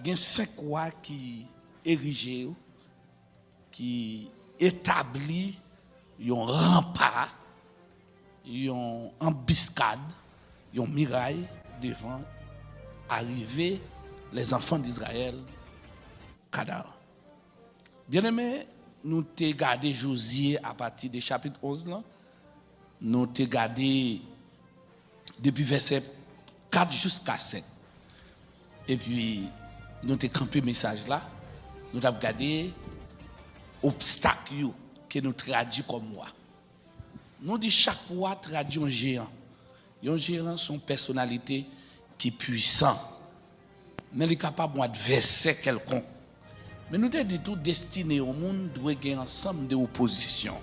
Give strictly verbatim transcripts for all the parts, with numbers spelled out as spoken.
Gen senk wa ki erije yo, ki etabli yon ranpa, yon anbiskad, yon miray devan arive lèzanfan d Izrayèl Kanaran. Byeneme, nou te gade Jozye apati de chapit onz lan, nou te gade depi vèsè kat jiska sèt. Epi nou te kanpe mesaj la, nou t ap gade obstak yo ke nou tradui kòm wa. Nou di chak wa tradui yon jeyan. Yon jeyan se yon pèsonalite ki pwisan, men li kapab yon advèsè kèlkonk. Men nou te di tou, destine yon moun dwe gen ansanm de opozisyon,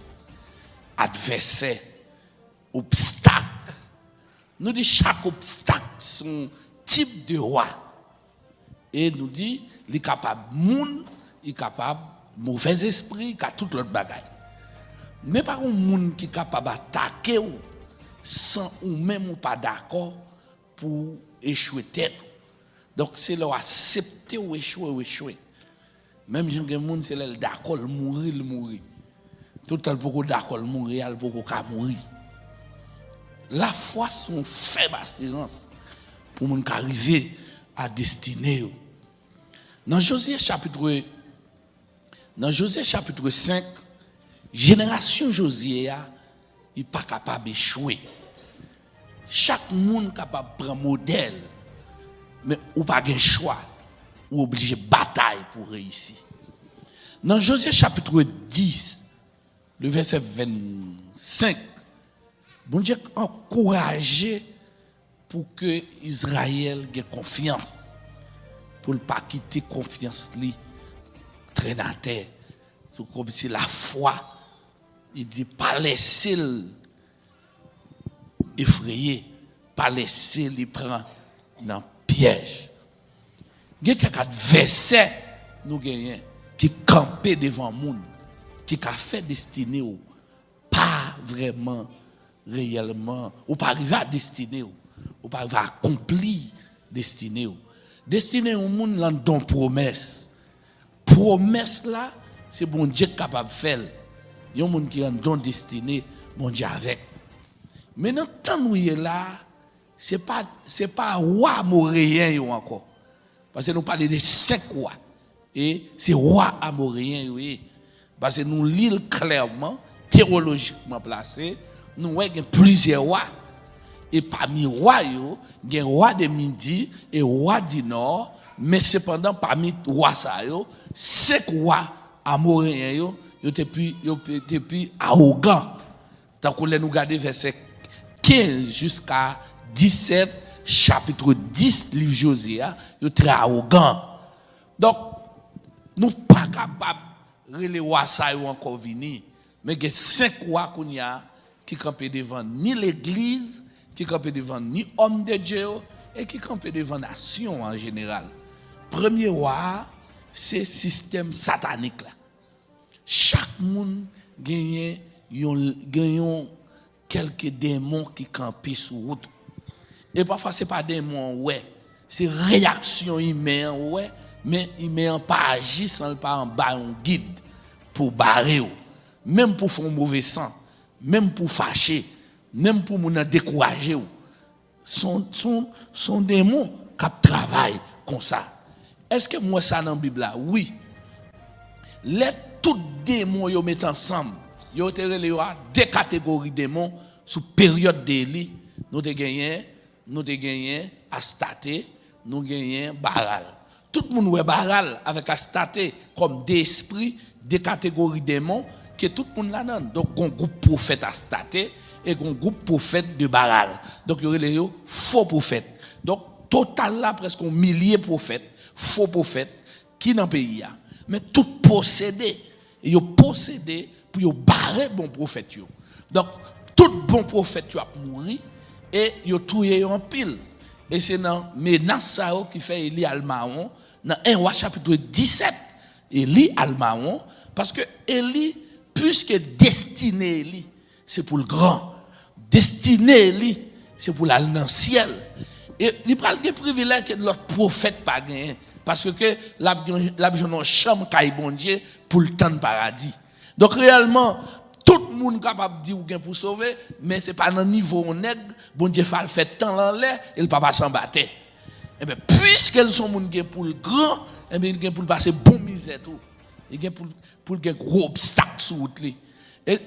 advèsè, obstak. Nou di chak obstak se yon tip de wa. E nou di, li kapab moun, li kapab movèzespri, li ka tout lòt bagay. Men pa gen moun ki kapab atake w san ou menm ou pa dakò pou w echwe tèt ou. Donk, se lè w aksepte w echwe, w echwe. Menm jan gen moun, se lè l dakò l mouri, l mouri. Toutan l poko dakò l mouri a, l poko ka mouri. Lafwa se yon fèb asirans pou moun ka rive a destine yo. Nan Jozye chapit, nan Jozye chapit senk, jenerasyon Jozye a, li pa kapab echwe. Chak moun kapab pran modèl, men ou pa gen chwa, ou oblije batay pou reyisi. Nan Jozye chapit dis, le vèsè vennsenk, Bondye ankouraje pou ke Izrayèl gen konfyans, pou l pa kite konfyans li trenn atè. Se kòmsi lafwa, li di, pa lèse l efreye, pa lese li pran nan pyèj. Gen kèk advèsè nou genyen ki kanpe devan moun, ki ka fè destine w pa vrèman, reyèlman, ou pa rive a destine w, ou pa rive akonpli destine w. Destine yon moun lan don pwomès. Pwomès la, se Bondye k kapab fè l. Yon moun ki anndan destine, Bondye avèk. Men nan tan nou ye la, se pa, se pa wa amoreyen yo ankò. Paske nou pale de senk wa. E se wa amoreyen yo ye. Paske nou li l klèman, tewolojikman plase, nou wè gen plizyè wa. E pami wa yo, gen wa de midi e wa di nò, men sepandan pami wa sa yo, senk wa amoreyen yo, yo te pi, yo pe-, te pi awogan. Tankou lè nou gade vèsè kenz jiska disèt, chapit dis liv Jozye a, yo trè awogan. Donk, nou pa kapab rele wa sa yo ankò vini. Men gen senk wa kounye a ki kanpe devan ni legliz, ki kanpe devan ni òm de Dye yo, e ki kanpe devan nasyon an jeneral. Premye wa a, se sistèm satanik la. Chak moun genyen yon, gen yon kèlke denmon ki kanpe sou wout ou. E pafwa se pa denmon an ou wè, se reyaksyon imen an ou wè, men imen an pa aji san l pa anba yon gid pou bare w. Menm pou fè w move san, menm pou fache, menm pou moun nan dekouraje w. Se yon, se yon, se yon denmon k ap travay konsa. Èske m wè sa nan Bib la? Wi. Lè tout denmon yo met ansanm, yo te rele yo a de kategori denmon sou peryòd de Eli. Nou te genyen, nou te genyen Astate, nou genyen Baral. Tout moun wè Baral avèk Astate kòm de espri, de kategori denmon, ke tout moun ladan. Donk, gon gwoup pwofèt Astate e gon gwoup pwofèt de Baral. Donk, yo rele yo fo pwofèt. Donk, total la, prèske yon milye pwofèt, fo pwofèt, ki nan peyi a. Men tout posede, e yo posede pou yo bare bon pwofèt yo. Donk, tout bon pwofèt yo ap mouri e yo touye yo anpil. E se nan menas sa yo ki fè Eli al mawon nan en Wa chapit disèt. Eli al mawon, paske Eli, piske destine Eli, se pou l gran. Destine Eli, se pou l al nan syèl. E li pral gen privilèj ke lòt pwofèt pa genyen. Paske ke l ap gen, l ap jwenn yon chanm kay Bondye pou l tann paradi. Donk, reyèlman, tout moun kapab di ou gen pou sove, men se pa nan nivo yon nèg, Bondye fè l fè tan l anlè, e l pa pase anba tè. Enben, piske l se yon moun gen pou l gran, enben, li gen pou l pase bon mizè tou. Li gen pou l, pou l gen gwo obstak sou wout li. E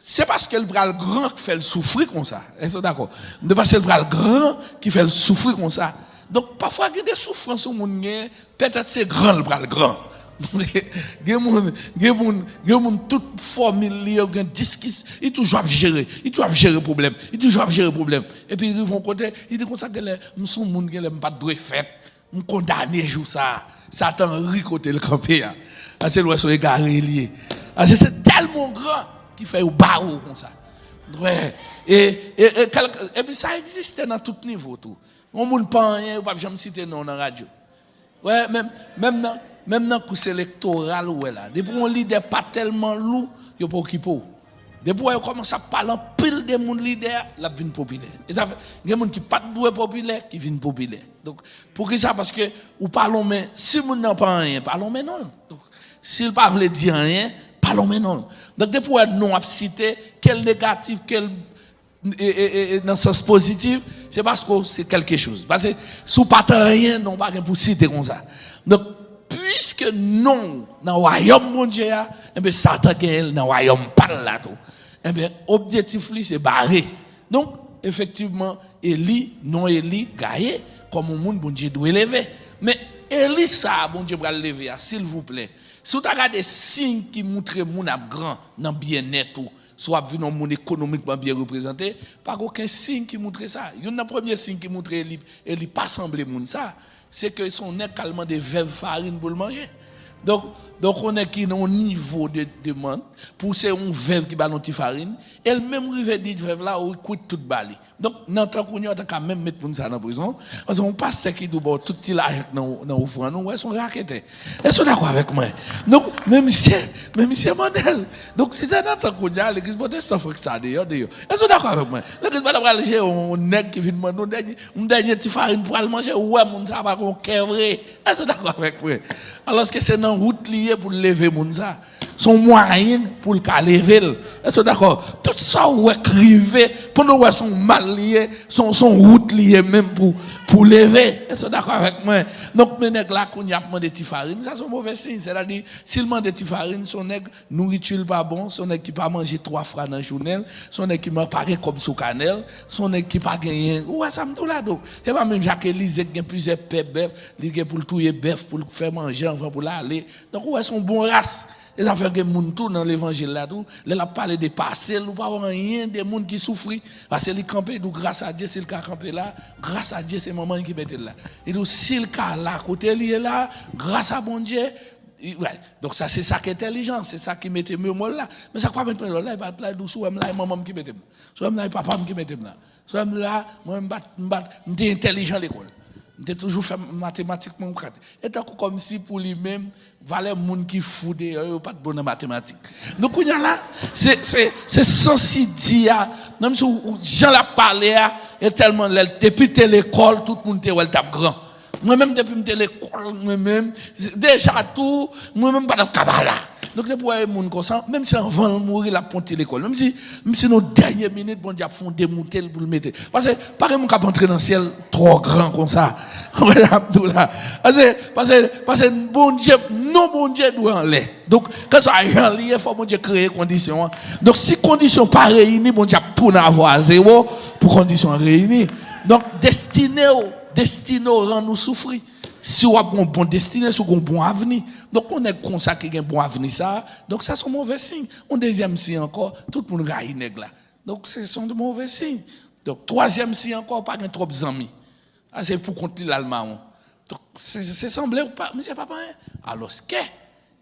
se paske l pral gran ki fè l soufri konsa. Èske w dakò? Se paske l pral gran ki fè l soufri konsa. Donk, pafwa gen de soufrans yon moun gen, petèt se gran l pral gran. Gen moun, gen moun, gen moun tout fòmil li yo gen diskis, li toujou ap jere, li toujou ap jere pwoblèm, li toujou ap jere pwoblèm. Epi rive yon kote, li di konsa, genlè m se yon moun, genlè m pa t dwe fèt. M kondane jou sa a. Satan ri kote l kanpe a. Paske l wè se yon egare li ye. Paske se tèlman gran ki fè yo bare w konsa. Wè. E, e, e, kèlke, epi sa egziste nan tout nivo tou. Yon moun pa anyen, yo p ap janm site non w nan radyo. Wè, menm, menm nan, menm nan kous elektoral ou wè la. Depi yon lidè pa tèlman lou, yo pa okipe w. Depi w wè yo kòmanse ap pale anpil de moun lidè a, l ap vin popilè. E sa fè, gen moun ki pa t dwe popilè, ki vin popilè. Donk, poukisa? Paske ou pa lonmen, si moun nan pa anyen, pa lonmen non l. Donk, si l pa vle di anyen, pa lonmen non l. Donk, depi w wè non ap site, ke l negatif, ke l e, e, e, e, nan sans pozitif, se paske w se kèlke choz. Paske si w pa t anyen, non w pa gen pou site konsa. Donk, piske non w nan wayòm Bondye a, enben, Satan genyen l nan wayòm pa l la tou. Enben, objektif li, se bare. Donk, efektivman, Eli, non Eli, gaye, kòm yon moun Bondye dwe leve. Men, Eli sa a Bondye pral leve a, silvouplè, si w ta gade siy ki moutre moun ap gran nan byennèt ou, si w ap vin yon moun ekonomikman byen reprezante, pa gen okenn siy ki moutre sa. Youn nan premye siy ki moutre Eli, Eli pa sanble moun sa, se ke se yon nèg k al mande vèv farin pou l manje. Donk, donk yon nèg ki nan yon nivo de demann, pou se yon vèv ki ba l yon ti farin, e l menm rive di vèv la, ou kwit tout ba li. Donk, nan tan kounye a, w ta ka menm met moun sa nan prizon. Paske yon pastè ki di w ba w tout ti lajan k nan, nan ofrann ou, wè, se yon raketè. Èske w dakò avèk mwen? Donk, men misye, men misye mande l. Donk, si se nan tan kounye a, legliz pwotestan fè sa deyò, deyò. Èske w dakò avèk mwen? Legliz pa ta pral jere yon nèg ki vin mande yon dènye, yon dènye ti farin pou al manje, ou wè moun sa pa gen yon kè vre. Èske w dakò avèk mwen? Alòske se nan wout li ye pou l leve moun sa. Se yon mwayen pou l ka leve l. Èske w dakò? Tout sa w wè k rive, pandan w wè se yon mal li ye, se yon, se yon wout li ye menm pou, pou leve. Èske w dakò avèk mwen? Donk, men nèg la kounye a ap mande ti farin, sa se yon move siy. Sètadi, si l mande ti farin, se yon nèg nouriti l pa bon, se yon nèg ki pa manje twa fwa nan jounen l, se yon nèg ki pa gen kòb sou kanè l, se yon nèg ki pa genyen. Ou wè sa m di w la, donk, se pa menm jan ak Elize ki gen plizyè pè bèf, li gen pou l touye bèf, pou l fè manje anvan pou l ale. Donk, ou wè, se yon bon ras. E sa fè gen moun tou nan levanjil la tou, lè l ap pale de pase l, ou pa wè anyen de moun ki soufri. Paske li kanpe, li di w, gras a Dye, si l ka kanpe la, gras a Dye, se manman l ki mete l la. Li di w, si l ka la, kote li ye la, gras a Bondye, li, wè. Donk, sa, se sa k entèlijan, se sa ki mete memwa l la. Men sa k pa mete memwa l la, e pa t la, li di w, si w wè m la, e manman m ki mete m. Si w wè m la, e papa m ki mete m la. Si w wè m la, mwen, m pa t, m pa t, m te entèlijan lekòl. M te toujou fè matematik mwen kat. E tankou kòmsi pou li menm, valè moun ki fou deyò yo pa t bon nan matematik. Donk kounye a la, se, se, se sans li di a, menm si w, w, jan l ap pale a, e tèlman lè l, depi l te lekòl, tout moun te wè l t ap gran. Mwen menm, depi m te lekòl, mwen menm, deja tou, mwen menm pa t ap ka ba la. Donk, depi w wè moun konsa, menm si anvan l mouri, l ap pran ti lekòl. Menm si, menm si nan dènye minit, Bondye ap fè yon demoute l pou l mete. Paske, pa gen moun k ap antre nan syèl twò gran konsa. Ou konprann sa m di w la? Paske, paske, paske Bondye, non Bondye dwe anlè. Donk, kèlkeswa jan li ye, fò Bondye kreye kondisyon an. Donk, si kondisyon pa reyini, Bondye ap tounen avè w a zewo pou kondisyon an reyini. Donk, destine w, destine w rann ou soufri. Si w ap gen yon bon destine, si w gen yon bon avni. Donk, yon nèg konsa ki gen bon avni sa, donk sa se yon move siy. Yon dezyèm siy ankò, tout moun rayi nèg la. Donk, se, se yon move siy. Donk, twazyèm siy ankò, pa gen twòp zanmi. A, se pou kont li l al mawon. Donk, se, se sanble w pa, misye pa pa anyen. Alòske,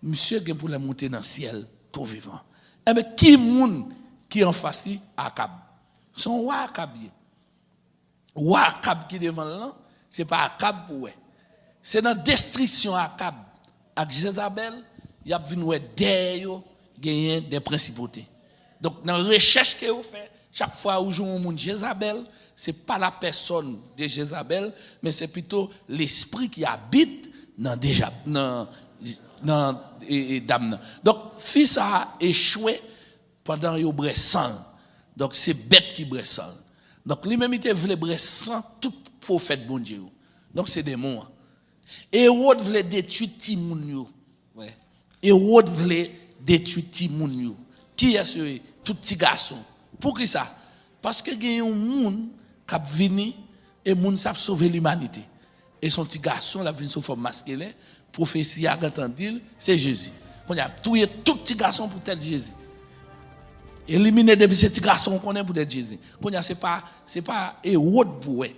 misye gen pou l moute nan syèl tou vivan. Enben, ki moun ki anfas li? Akab. Se yon wa Akab ye. Wa Akab ki devan l lan, se pa Akab pou wè. Se nan destriksyon Akab ak Jezabèl, y ap vin wè dèyè yo genyen de prensipote. Donk, nan rechèch ke yo fè, Chak fwa ou jwenn yon moun Jezabèl, se pa la pèsòn de Jezabèl, men se pito lespri ki abite nan deja, nan, nan e, e, dam nan. Donk, fi sa a echwe pandan yo bwè san l. Donk, se bèt ki bwè san l. Donk, li menm, li te vle bwè san tout pwofèt Bondye yo. Donk, se demon an. Ewòd vle detwi timoun yo. Ewòd vle detwi timoun yo. Kiyès yo ye? Tout ti gason. Poukisa? Paske gen yon moun k ap vini, e moun sa ap sove limanite. E se yon ti gason, l ap vin sou fòm maskilen. Pwofesi a gentan di l, se Jezi. Kounye a, touye tout ti gason poutèt Jezi. Elimine depi se ti gason ou konnen poutèt Jezi. Kounye a, se pa, se pa Ewòd pou wè.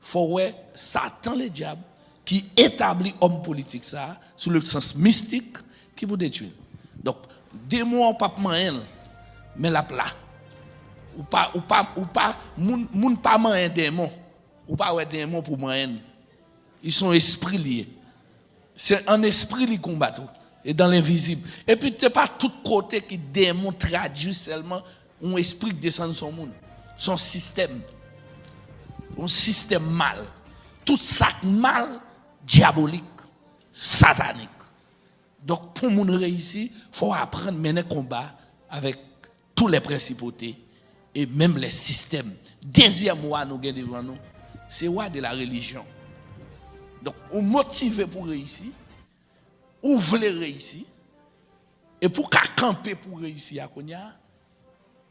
Fò w wè Satan Ledyab ki etabli òm politik sa a sou le sans mistik ki pou detwi l. Donk, demon an p ap manyen l, men l ap la. Ou pa, ou pa, ou pa, moun, moun pa manyen demon. Ou pa wè demon pou manyen l. Li se yon espri li ye. Se an espri li konbat ou. E dan lenvizib. Epi se pa tout kote ki demon tradui sèlman yon espri k desann sou yon moun. Se yon sistèm. Yon sistèm mal. Tout sa k mal, dyabolik, satanik. Donk, pou moun reyisi, fò w aprann mennen konba avèk tou lè prensipotè e menm lè sistèm. Dezyèm wa nou gen devan nou, se wa de la relijyon. Donk, ou motive pou reyisi, ou vle reyisi, e pou w ka kanpe pou reyisi a kounye a,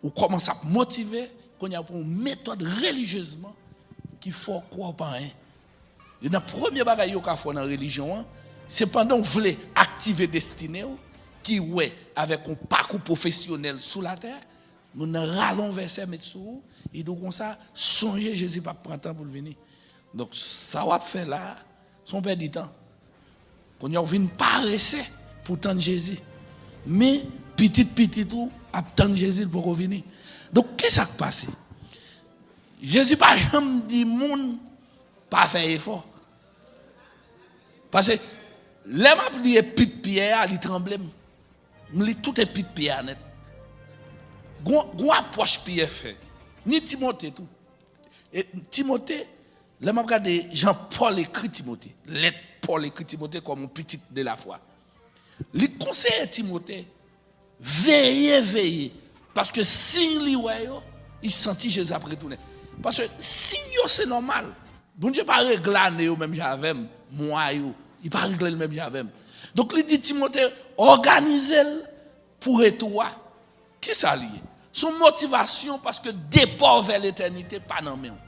ou kòmanse ap motive kounye a pou yon metòd relijyezman ki fè w kwè w pa anyen. Youn nan premye bagay yo ka fè w nan relijyon an, se pandan w vle aktive destine w, ki wè avèk yon pakou pwofesyonèl sou latè, moun nan rale yon vèsè met sou ou, li di w konsa, sonje Jezi p ap pran tan pou l vini. Donk, sa w ap fè la a, se yon pèdi tan. Kounye a w vin parese pou tann Jezi. Men, pitit pitit ou ap tann Jezi, l poko vini. Donk, kisa k pase? Jezi pa janm di moun pa fè efò. Paske, lè m ap li epit Pyè a, li tranble m. M li tout epit Pyè a nèt. Gon, gon apwòch Pyè fè. Ni Timote tou. E Timote, lè m ap gade jan Pòl ekri Timote, lèt Pòl ekri Timote kòm yon pitit de lafwa, li konseye Timote, veye, veye, paske siy li wè yo, li santi Jezi ap retounen. Paske siy yo se nòmal. Bondye pa regle ane yo menm jan avè m, mwa yo, li pa regle l menm jan avè m. Donk li di Timote, òganize l pou retou a. Kisa li ye? Se yon motivasyon paske depa w vè letènite pa nan men w.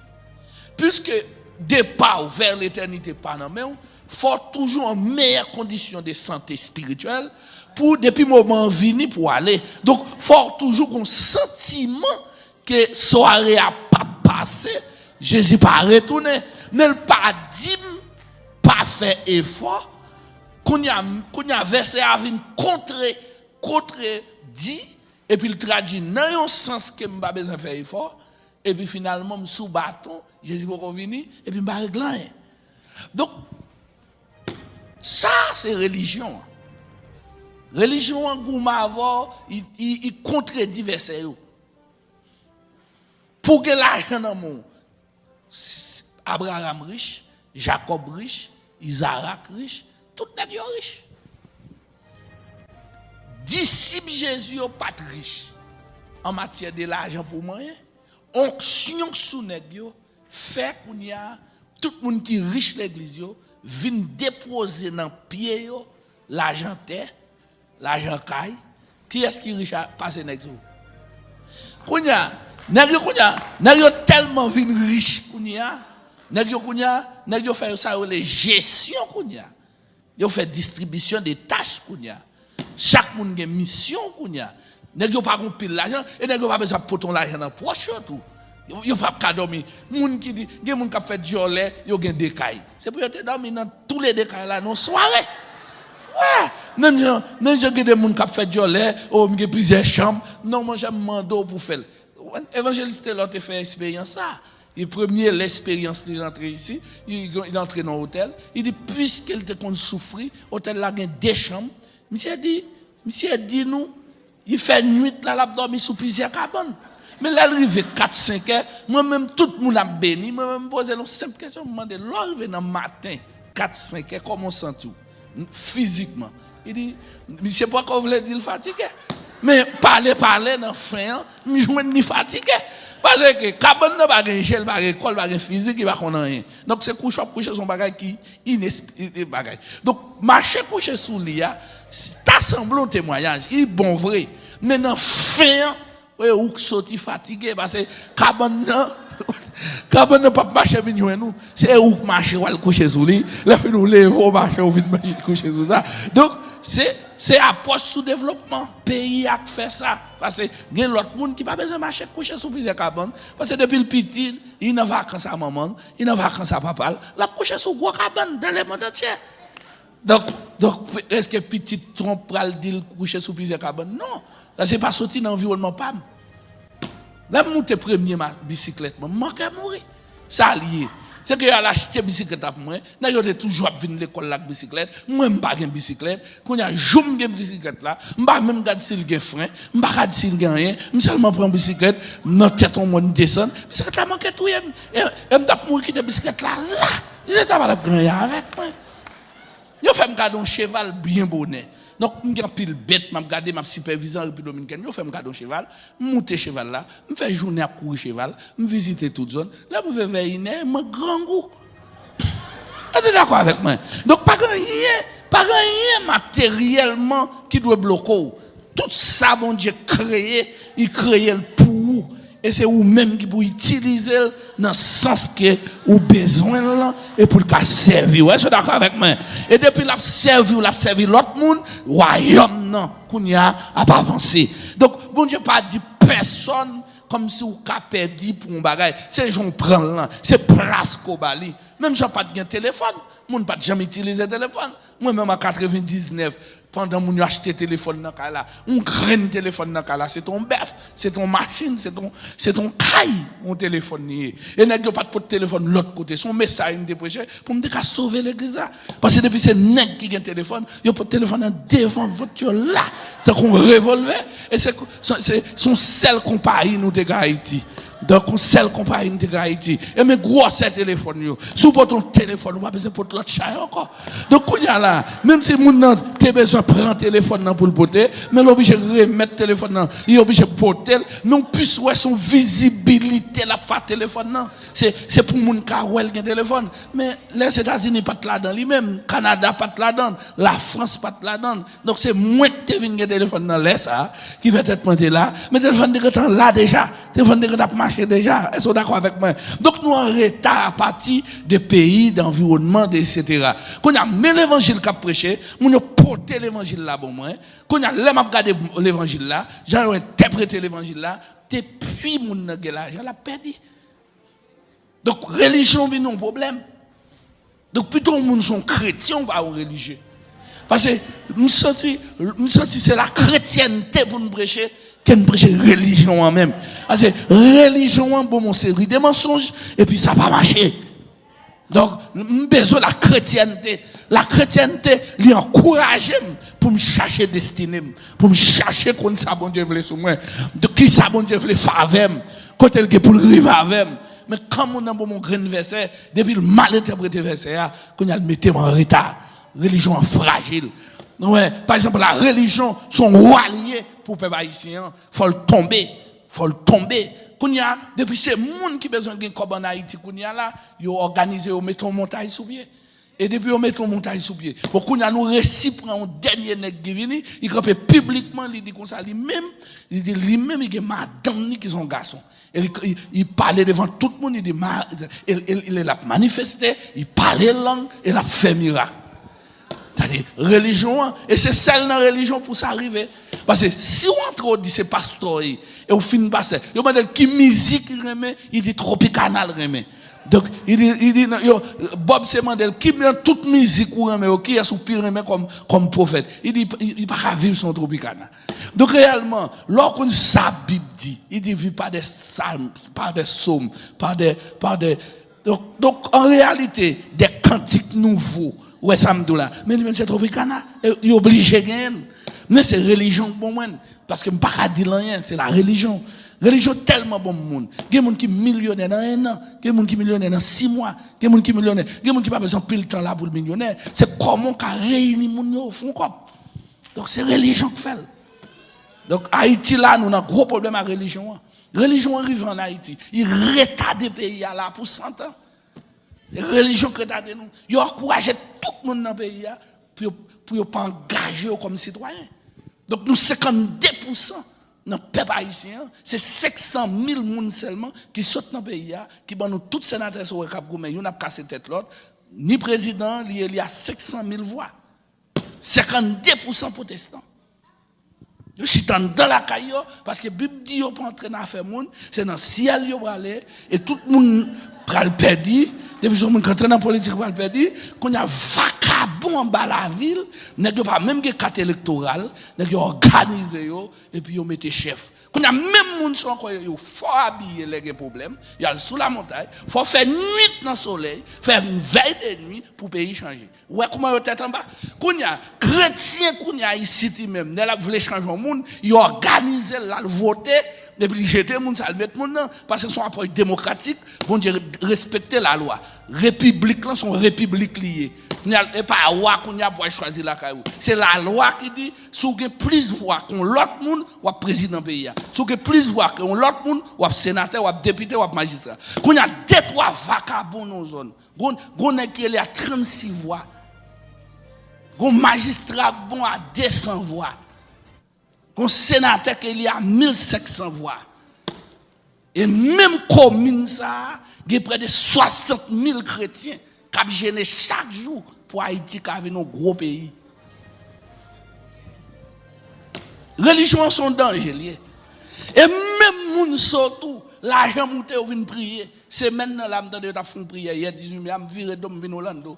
Piske depa w vè letènite pa nan men w, fò w toujou an meyè kondisyon de sante espirityèl pou depi moman an vini pou w ale. Donk, fò w toujou gon santiman ke sware a p ap pase, Jezi pa retounen. Men l pa di m pa fè efò. Kounye a, kounye a vèsè a vin kontre, kontredi, epi l tradui nan yon sans ke m pa bezwen fè efò, epi finalman m sou baton, Jezi poko vini, epi m pa regle anyen. Donk, sa se relijyon an. Relijyon an goumen avè w, li, li, li kontredi vèsè yo. Pou w gen lajan nan men w, Abraram rich, Jakòb rich, Izarak rich, tout nèg yo rich. Disip Jezi yo pa t rich an matyè de lajan pou manyen. Onksyon sou nèg yo fè kounye a tout moun ki rich legliz yo vin depoze nan pye yo lajan tè, lajan kay. Kiyès ki rich a, pase nèg sou? Kounye a, nèg yo kounye a, nèg yo tèlman vin rich kounye a, nèg yo kounye a, nèg yo fè yo sa yo rele jesyon kounye a. Yo fè distribisyon de tach kounye a. Chak moun gen misyon kounye a. Nèg yo pa gon pil lajan, e nèg yo pa bezwen ap pote yon lajan nan pwòch yo tou. Yo, yo p ap ka dòmi. Moun ki di, gen moun k ap fè dyòlè, yo gen de kay. Se pou yo te dòmi nan toulede kay la nan yon sware. Wè, menm jan, menm jan gen de moun k ap fè dyòlè, o, m gen plizyè chanm. Non, monchè, m mande w pou fè l. Evanjelis Telor te fè eksperyans sa. E premye, lè eksperyans li rantre isi, li, li rantre nan otèl, li di, piske l te konn soufri, otèl la gen de chanm. Misye di, misye di nou, li fè nwit la, l ap dòmi sou plizyè kabann. Men lè l rive kat, senk è, mwen menm, tout moun ap beni, mwen menm, m poze l yon senp kesyon, m mande, lè w rive nan maten, kat, senk è, kòman w santi w fizikman? Li di, misye poko vle di l fatige. Men pale, pale nan fen an, m jwenn li fatige. Paske kabann nan pa gen je, l pa gen kò, l pa gen fizik, li pa konn anyen. Donk, se kouche w ap kouche sou yon bagay ki inesp-, bagay. Donk, mache kouche sou li a, ta sanble yon temwayaj, li bon vre. Men nan fen an, e ou k soti fatige, paske kabann nan, kabann nan p ap mache vin jwenn ou. Se ou k mache w al kouche sou li. Lè fini ou leve, ou mache, ou vin mache kouche sou sa. Donk, se, se apwòch sou devlopman peyi a k fè sa. Paske gen lòt moun ki pa bezwen mache kouche sou plizyè kabann. Paske depi l piti, li nan vakans a manman l, li nan vakans a papa l, l ap kouche sou gwo kabann dans le monde entier. Donk, donk, èske pitit Trump pral di l kouche sou plizyè kabann? Non. Sa se pa soti nan anviwònman pa m. Lè m moute premye ma-, bisiklèt mwen, m manke mouri. Sa l ye. Se ke yo al achte bisiklèt la pou mwen. Nèg yo te toujou ap vin lekòl la ak bisiklèt. Mwen, m pa gen bisiklèt. Kounye a, jou m gen bisiklèt la, m pa menm gad si l gen fren. M pa gad si l gen anyen. M sèlman pran bisiklèt. M nan tèt yon mòn desann. Bisiklèt la manke touye m. E, e m t ap mouri kite bisiklèt la la. Bisiklèt la pa t ap gen anyen avèk mwen. Yo fè m gade yon cheval byen bonè. Donk, m gen anpil bèt, m ap gade, m ap sipèvize an Repiblik Dominikèn. Yo fè m gade yon cheval, m moute cheval la, m fè jounen ap kouri cheval, m vizite tout zòn. Lè m rive vè inè, mwen grangou. Èske w dakò avèk mwen? Donk, pa gen anyen, pa gen anyen materyèlman ki dwe bloke w. Tout sa Bondye kreye, li kreye l pou ou. E se ou menm ki pou itilize l nan sans ke ou bezwen l lan e pou l ka sèvi w. Èske w dakò avèk mwen? E depi l ap sèvi w, l ap sèvi lòt moun, wayòm nan, kounye a, ap avanse. Donk, Bondye pa di pèsòn kòmsi ou ka pèdi pou yon bagay. Se jan w pran l lan, se plas ke w ba li. Menm jan pa t gen telefòn, moun pa t janm itilize telefòn. Mwen menm an katrevendiznèf, pandan moun yo achte telefòn nan kay la, yon grenn telefòn nan kay la, se te yon bèf, se te yon machin, se te yon, se te yon kay, yon telefòn li ye. E nèg yo pa t pot telefòn lòt kote, se yon mesaj m te preche pou m te ka sove legliz la. Paske depi se nèg ki gen telefòn, yo pot telefòn nan devan vant yo la, tankou yon revòlvè. E se, se, se, se yon sèl konpayi nou te gen Ayiti. Donk, yon sèl konpayi nou te gen Ayiti. E men gwosè telefòn yo. Si w pote yon telefòn, ou pa bezwen pote lòt chay ankò. Donk, kounye a la, menm si moun nan te bezwen pran telefòn nan pou l pote, men l oblije remèt telefòn nan, li oblije pote l. Men w plis wè se yon vizibilite l ap fè telefòn nan. Se, se pou moun ka wè l gen telefòn. Men Lèzetazini pa t ladan li menm, Kanada pa t ladan, Lafrans pa t ladan. Donk, se mwen ki te vin gen telefòn nan lè sa a, ki fè tèt mwen te la. Men telefòn te gentan la deja. Telefòn te gentan ap mache deja. Èske w dakò avèk mwen? Donk, nou an reta apati de peyi, de anviwònman, de etsetera. Kounye a, men levanjil k ap preche, moun yo pote levanjil la ban mwen. Kounye a, lè m ap gade levanjil la, jan yo entèprete levanjil la, depi moun nan gen lajan, l ap pèdi. Donk, relijyon vin yon pwoblèm. Donk, pito yon moun se yon kretyen, ou pa yon relijye. Paske m santi, m santi se lakretyènte pou n preche, ke n preche relijyon an menm. Paske relijyon an ban m yon seri de mansonj, epi sa pa mache. Donk, m bezwen lakretyènte. Lakretyènte, li ankouraje m pou m chache destine m, pou m chache konn sa Bondye vle sou mwen, de ki sa Bondye vle fè avè m, kote l gen pou l rive avè m. Men kan moun nan ban m yon grenn vèsè, depi l mal entèprete vèsè a, kounye a l mete m an reta. Relijyon an frajil. Nou wè, pa egzanp, la relijyon se yon wa l ye pou pèp ayisyen an. Fò l tonbe. Fò l tonbe. Kounye a, depi se moun ki bezwen gen kòb ann Ayiti kounye a la, yo òganize, yo mete yon montay sou pye. E depi yo mete yon montay sou pye. Bon, kounye a, nou resi pran yon dènye nèg ki vini, li kanpe piblikman, li di konsa, li menm, li di li menm, li gen madanm li ki se yon gason. E li, li, li pale devan tout moun, li di, ma, e, e, e l ap manifeste, li pale lang, e l ap fè mirak. Sa se relijyon an. E se sèl nan relijyon pou sa rive. Paske si w antre, w di se pastè w ye, e w fin pastè, yo mande l ki mizik li renmen, li di Tropicana l renmen. Donk, li di, li di, non, yo, Bob se mande l, ki nan tout mizik ou renmen yo, kiyès ou pi renmen kòm, kòm pwofèt? Li di, li, li pa ka viv san Tropicana. Donk, reyèlman, lè w konn sa Bib di, li di, viv pa de salm, pa de sòm, pa de, pa de, Donk, donk, an reyalite, de kantik nouvo. Ou wè sa m di w la? Men li menm se Tropicana. E, li oblije genyen l. Men se relijyon k bon mwen, paske m pa ka di l anyen, se la relijyon. Relijyon tèlman bon moun. Gen moun ki milyonè nan en an, gen moun ki milyonè nan sis mwa, gen moun ki milyonè, gen moun ki pa bezwen anpil tan la pou l milyonè. Se kòman w ka reyini moun yo, fè yon kòb. Donk se relijyon k fè l. Donk Ayiti la, nou nan gwo pwoblèm ak relijyon an. Relijyon an rive ann Ayiti, li retade peyi a la pou san tan. Relijyon k retade nou. Yo ankouraje tout moun nan peyi a pou yo, pou yo pa angaje yo kòm sitwayen. Donk nou senkannde pousan nan pèp ayisyen an, se senk san mil moun sèlman ki sot nan peyi a, ki ban nou tout senatè sa w wè k ap goumen, youn ap kase tèt lòt, ni prezidan an, li eli a senk san mil vwa. Senkannde pousan pwotestan. Yo chita anndan lakay yo, paske Bib di yo pa antre nan afè moun, se nan syèl yo prale, e tout moun pral pèdi, depi se yon moun k antre nan politik pral pèdi, kounye a vakabon anba lavil, nèg yo pa menm gen kat elektoral, nèg yo òganize yo, epi yo mete chèf. Kounye a menm moun sa ankò yo, yo fò abiye lè gen pwoblèm, yo al sou lamontay, fò fè nwit nan solèy, fè vèy de nwi pou peyi chanje. Ou wè kòman yo tèt anba? Kounye a, kretyen kounye a isit li menm, lè l ap vle chanje yon moun, li òganize l, l al vote, epi li jete moun sa, l met moun nan, paske se yon apwòch demokratik, Bondye respekte lalwa. Repiblik lan se yon repiblik li ye. Kounye a, e pa wa kounye a pou al chwazi lakay ou. Se lalwa ki di, si w gen plis vwa ke yon lòt moun, w ap prezidan peyi a. Si w gen plis vwa ke yon lòt moun, w ap senatè, w ap depite, w ap majistra. Kounye a, de twa vakabon nan yon zòn. Gon, gon nèg ki eli a trannsis vwa. Gon majistra k bon a de san vwa. Gon senatè ki eli a mil senk san vwa. E menm komin sa a, gen prè de swasant mil kretyen k ap jennen chak jou pou Ayiti ka vin yon gwo peyi. Relijyon an se yon danje l ye. E menm moun sa tou, lajan moute yo vin priye. Semèn nan la, m tande yo t ap fè yon priyè yè dizuit me a, m vire do m, m vin Orlando.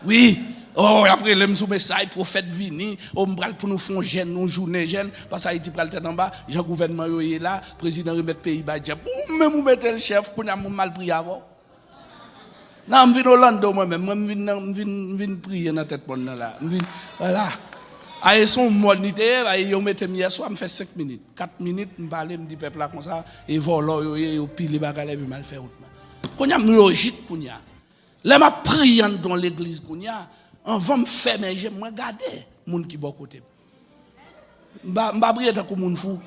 Wi, o, y ap rele m sou mesaj, pwofèt vini, o, m pral pou nou fè yon jèn, yon jounen jèn, paske Ayiti pral tèt anba, jan gouvènman yo ye la, prezidan remèt peyi bay dyab. Ou menm ou mete l chèf, kounye a m al priye avè w. Nan, m vin Orlando mwen menm, mwen m vin nan, m vin, m vin priye nan tèt mòn nan la. M vin, vwala. Aye se yon mòn li te ye, aye yo mete m yè swa, m fè senk minit, kat minit, m pale, m di pèp la konsa, e vòlò yo ye, yo pile bagay la, epi m al fè wout mwen. Kounye a m lojik kounye a. Lè m ap priye anndan yon legliz kounye a, anvan m fèmen je m, mwen gade moun ki bò kote m. M pa, m pa priye tankou moun fou.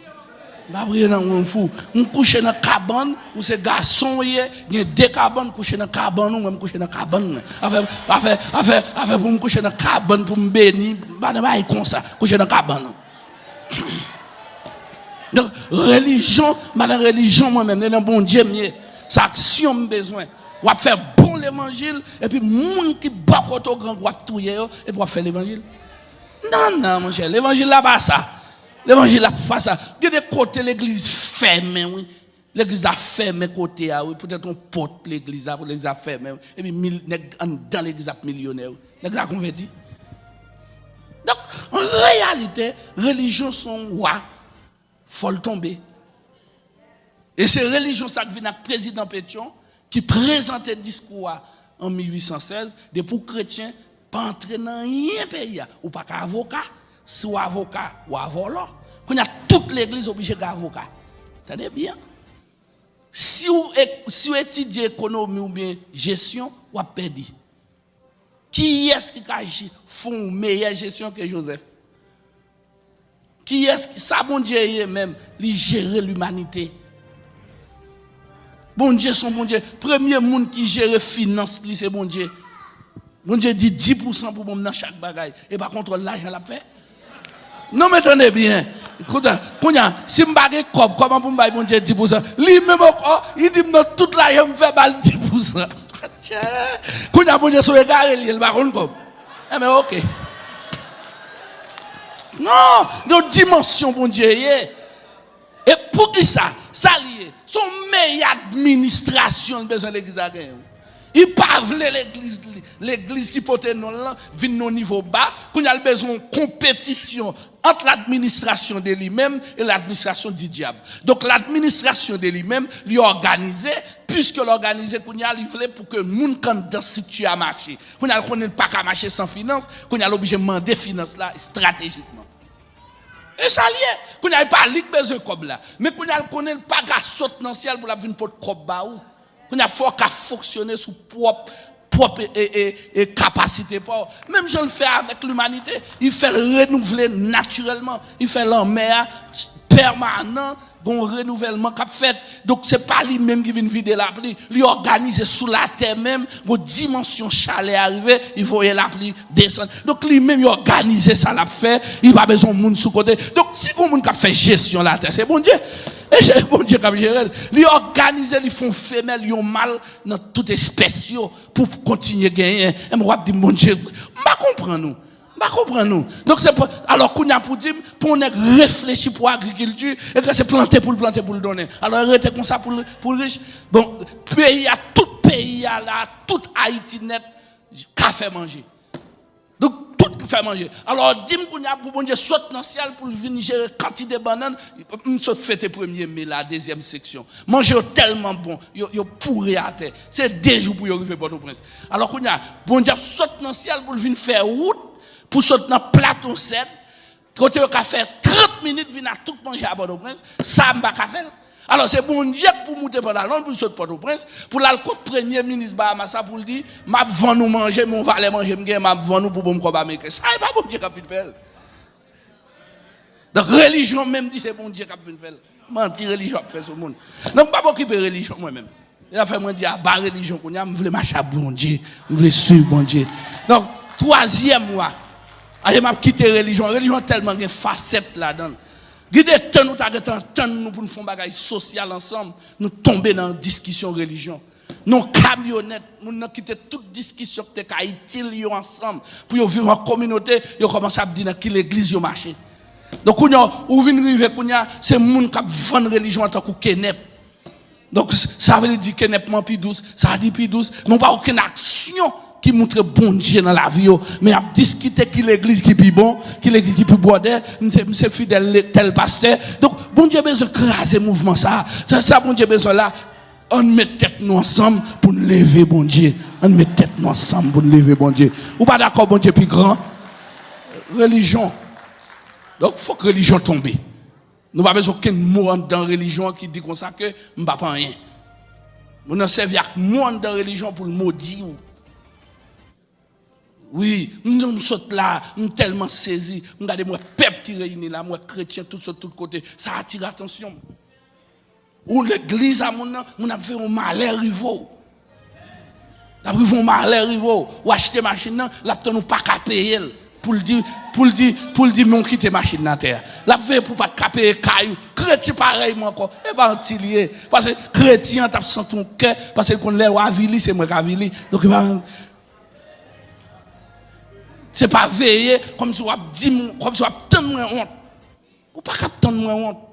M pa priye tankou moun fou. M kouche nan kabann, ou se gason w ye, gen de kabann, kouche nan kabann ou, mwen m kouche nan kabann mwen. Afè, afè, afè, afè pou m kouche nan kabann, pou m beni, m pa nan bagay konsa, kouche nan kabann ou. Donk, relijyon, m pa nan relijyon mwen menm, se nan Bondye m ye. Se aksyon m bezwen. W ap fè bon levanjil, epi moun ki bò kote w grangou ap touye yo, epi w ap fè levanjil. Non, non, monchè, levanjil la pa sa. Levanjil la pa sa. Gen de kote legliz fèmen, wi. Legliz la fèmen kote a, wi. Poutèt yon pòt legliz la, pou legliz la fèmen, wi. Epi mil, nèg anndan legliz ap milyonè, wi. Nèg la konvèti. Donk, an reyalite, relijyon se yon wa, fò l tonbe. E se relijyon sa k vin ak prezidan Petyon ki prezante diskou a an mil ui san sèz, depi w kretyen, pa antre nan anyen peyi a. Ou pa ka avoka, si w avoka, w a vòlò. Kounye a, tout legliz oblije gen avoka. Tande byen. Si w, e- si w etidye ekonomi oubyen jesyon, w ap pèdi. Kiyès ki ka je- fè yon meyè jesyon ke Jozèf? Kiyès ki, sa Bondye ye menm, li jere limanite. Bondye se yon Bondye, premye moun ki jere finans li se Bondye. Bondye di dis pousan pou bon m nan chak bagay. E pa kontwòl lajan l ap fè? Non, men tande byen. Kounye a, kounye a, si m pa gen kòb, kòman pou m bay Bondye dis pousan? Li menm ankò, li di m nan tout lajan m fè, ba l dis pousan. Kounye a, Bondye se yon egare li ye, li pa konn kòb. Enben, oke. Non, yon dimansyon Bondye ye. E poukisa? Sa li ye? Se yon meyè administrasyon l bezwen legliz la genyen. Li pa vle legliz li, legliz ki pote non l lan vin nan yon nivo ba. Kounye a, l bezwen yon konpetisyon ant l'administration de lui-même et l'administration du diable. Donk, l'administration de lui-même, li òganize, piske l òganize, kounye a, li vle pou ke moun k anndan estrikti a mache. Kounye a, l konnen l pa ka mache san finans, kounye a, l oblije mande finans la estratejikman. E sa l ye. Kounye a, e pa li k bezwen kòb la. Men kounye a, l konnen l pa ka sot nan syèl pou l ap vin pot kòb ba ou. Kounye a, fò w ka fonksyone sou pwòp, pwòp e, e, e, e kapasite pa w. Menm jan l fè avèk limanite, li fè l renouvle natirèlman. Li fè lanmè a pèmanan, gon renouvèlman k ap fèt. Donk, se pa li menm ki vin vide lapli. Li òganize sou latè menm, gon dimansyon chalè a rive, li voye lapli desann. Donk, li menm, li òganize sa l ap fè, li pa bezwen moun sou kote. Donk, si gon moun k ap fè jesyon latè, se Bondye. E se Bondye k ap jere l. Li òganize, li fè yon femèl, yon mal nan tout espès yo pou kontinye genyen. E mwen, w ap di m, Bondye, m pa konprann ou. M pa konprann ou. Donk, se pou, alò, kounye a pou di m, pou yon nèg reflechi pou agrikilti, e ke se plante pou l plante pou l donnen. Alò, rete konsa pou l, pou l rich. Bon, peyi a, tout peyi a la, tout Ayiti nèt, ka fè manje. Donk, tout fè manje. Alò, di m kounye a pou Bondye sot nan syèl pou l vin jere kantite bannann, m sot fete premye me la, dezyèm seksyon. Manje yo tèlman bon, yo, yo pouri atè. Se de jou pou yo rive Pòtoprens. Alò, kounye a, Bondye ap sot nan syèl pou l vin fè wout, pou sot nan Plato sèt, kote yo ka fè trant minit vin ak tout manje a Pòtoprens, sa m pa ka fè l. Alò, se Bondye k pou moute pantalon l pou l sot Pòtoprens, pou l al kot premye minis Bahamas la pou l di, "M ap vann ou manje, men yon valè manje m gen, m ap vann ou pou bon m kòb ameriken." Sa e pa Bondye k ap vin fè l. Donk, relijyon menm di se Bondye k ap vin fè l. Manti relijyon ap fè sou moun. Donk, m p ap okipe relijyon mwen menm. E sa fè mwen di, aba relijyon kounye a, m vle mache ak Bondye, m vle swiv Bondye. Donk, twazyèm wa, aye m ap kite relijyon. Relijyon tèlman gen fasèt ladan l. Gen de tan nou ta gentan antann nou pou n fè yon bagay sosyal ansanm, nou tonbe nan diskisyon relijyon. Nan kamyonèt, moun nan kite tout diskisyon ki te ka itil yo ansanm pou yo viv an kominote, yo kòmanse ap di nan ki legliz yo mache. Donk, kounye a, ou vin rive kounye a, se moun k ap vann relijyon an tankou kenèp. Donk, sa vle di kenèp mwen pi dous, sa di pi dous, men w pa okenn aksyon ki montre Bondye nan lavi yo. Men y ap diskite ki legliz ki pi bon, ki legliz ki pi bwòdè, m se, m se fidèl le-, tèl pastè. Donk, Bondye bezwen kraze mouvman sa. Sa, sa Bondye bezwen la, ann met tèt nou ansanm pou n leve Bondye. Ann met tèt nou ansanm pou n leve Bondye. Ou pa dakò Bondye pi gran? Relijyon. Donk, fòk relijyon tonbe. Nou pa bezwen okenn mo anndan relijyon an ki di konsa ke m p ap anyen. Moun nan sèvi ak mo anndan relijyon pou l modi w. Wi, m, m sot la, m tèlman sezi. M gade, m wè pèp ki reyini la, m wè kretyen tout sot tout kote. Sa atire atansyon m. Ou legliz a moun nan, moun ap veye yon malè rive w. L ap rive yon malè rive w. Ou achte machin nan, l ap tann ou pa ka peye l. Pou l di, pou l di, pou l di, men w kite machin nan atè a. L ap veye pou w pa t ka peye kay ou. Kretyen parèy mwen ankò. E pa manti l ye. Paske kretyen an t ap santi yon kè, paske l konn lè w avili, se mwen k avili. Donk, e pa, se pa veye, kòmsi w ap di m, kòmsi w ap tann mwen wont. Ou pa ka tann mwen wont.